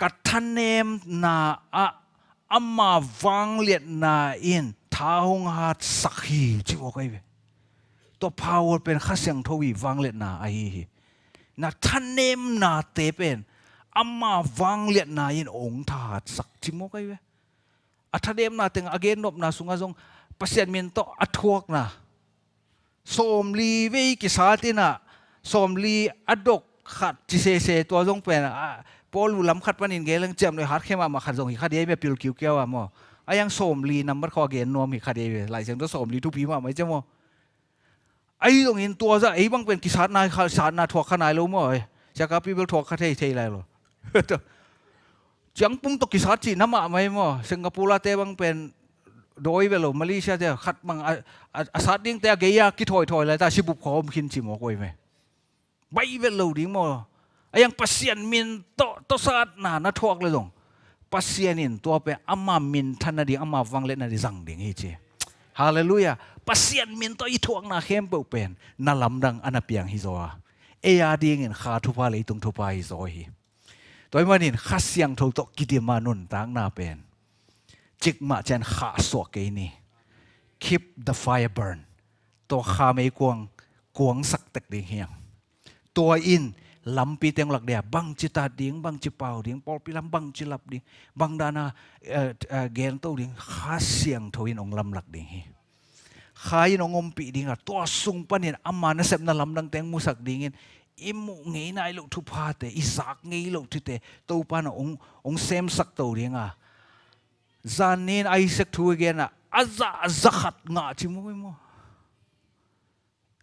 ກະທະເນມນາອະ ອຳມາວາງເລັດນາອິນ ທາວງຫາດສັກຮີ ຈິວອກໄອເວ ຕົວພາວເປັນຂ້າສຽງໂທວີ ວາງເລັດນາອາຮີຮີ ນາທະເນມນາເຕເປັນ ອຳມາວາງເລັດນາອິນ ອົງທາດສັກ ຈິມອກໄອເວ ອາທະເດມນາເຕັງອາເກນນົບນາສຸງອາຊົງ ປະຊຽນມິນໂຕອາທວກນາ ໂສມລີເວຍກິສາຕິນະ ໂສມລີອາດົກຂັດຈິເຊເຊຕົວຊົງເປັນ ອາ ໂປລູລຳຂັດປະນິນເກເລັງຈຽມໂດຍຮັດເຂມາມາຂັດຊົງຫິຄັດເດເມປິວກິວແກ້ວອາມໍ ອາຍັງໂສມລີນຳບັດຄໍເກນນວມຫິຄັດເດເມ ຫຼາຍສຽງຕົວໂສມລີທຸພີມາໄມຈະມໍ ໄອໂຮງເຫັນຕົວຊະ ໄອບັງເປັນກິສາດນາ ສາດນາທວກຂະໜາຍໂລມໍ ເຊກາປີເບລທວກຂະເທເທໄລໂລ ຈຽງປຸງຕົກກິສາດຈີນນຳມາໄມມໍ ສິງກະປູລາເຕບັງເປັນ ໂດຍເວໂລມາເລເຊຍເຕຂັດມັງ ອາ ອາ ອາສາດດິງແຕ່ເກຍາກິຖອຍຖອຍໄລຕາຊິບຸບຂອມຄິນຊິໝອກໄວໄມ ໄວເວໂລດິງມໍ ອາຍັງປະຊຽນມິນໂຕ ໂຕສາດນານາທວກເລີຍົງ ປະຊຽນມິນຕົວເປອາມາມິນທະນາດິງ ອາມາວັງເລັດນາດິສັງດິງເຮເຈ ຮາເລລູຢາ ປະຊຽນມິນໂຕອີທວກນາເຄມເປີເປັນ ນາລຳດັງອານາປຽງຮີໂຊອາ ເອຍາດີງເຫັນຄາທຸພາເລຕຸງທຸພາຮີໂຊຮີ ຕົວມານິນຄາສຽງໂທໂຕກິຕິມານຸນຕາງນາເປັນ ຈິກມະແຈນຂາສວກເກນີ Keep the fire burn ຕົວຄາເມກວງ ກວງສັກເຕັກດີເຮຍງ ຕົວອິນ ລຳປີເຕັງຫຼັກເດຍ ບັງຈິຕາດດິງ ບັງຈິປາວດິງ ປອລປີລຳ ບັງຈິລັບດິງ ບັງດານາ ເອີ ເອີ ແກນໂຕດິງ ຄາສຽງໂທອິນອົງລຳຫຼັກດິງຮີ ຄາອິນອົງອົມປີດິງ ອາ ຕົວສຸງປະນິນ ອາມານະເຊັບນະລຳດັງແຕງມູສັກດິງອິນ ອີໝູເງຍນາຍໂລທຸພາເຕ ອີສາກເງຍໂລທຸເຕ ໂຕປານອົງ ອົງເຊມສັກໂຕດິງ ອາ Zanin Isaac Tugen a aza zakat nga chimoi mo.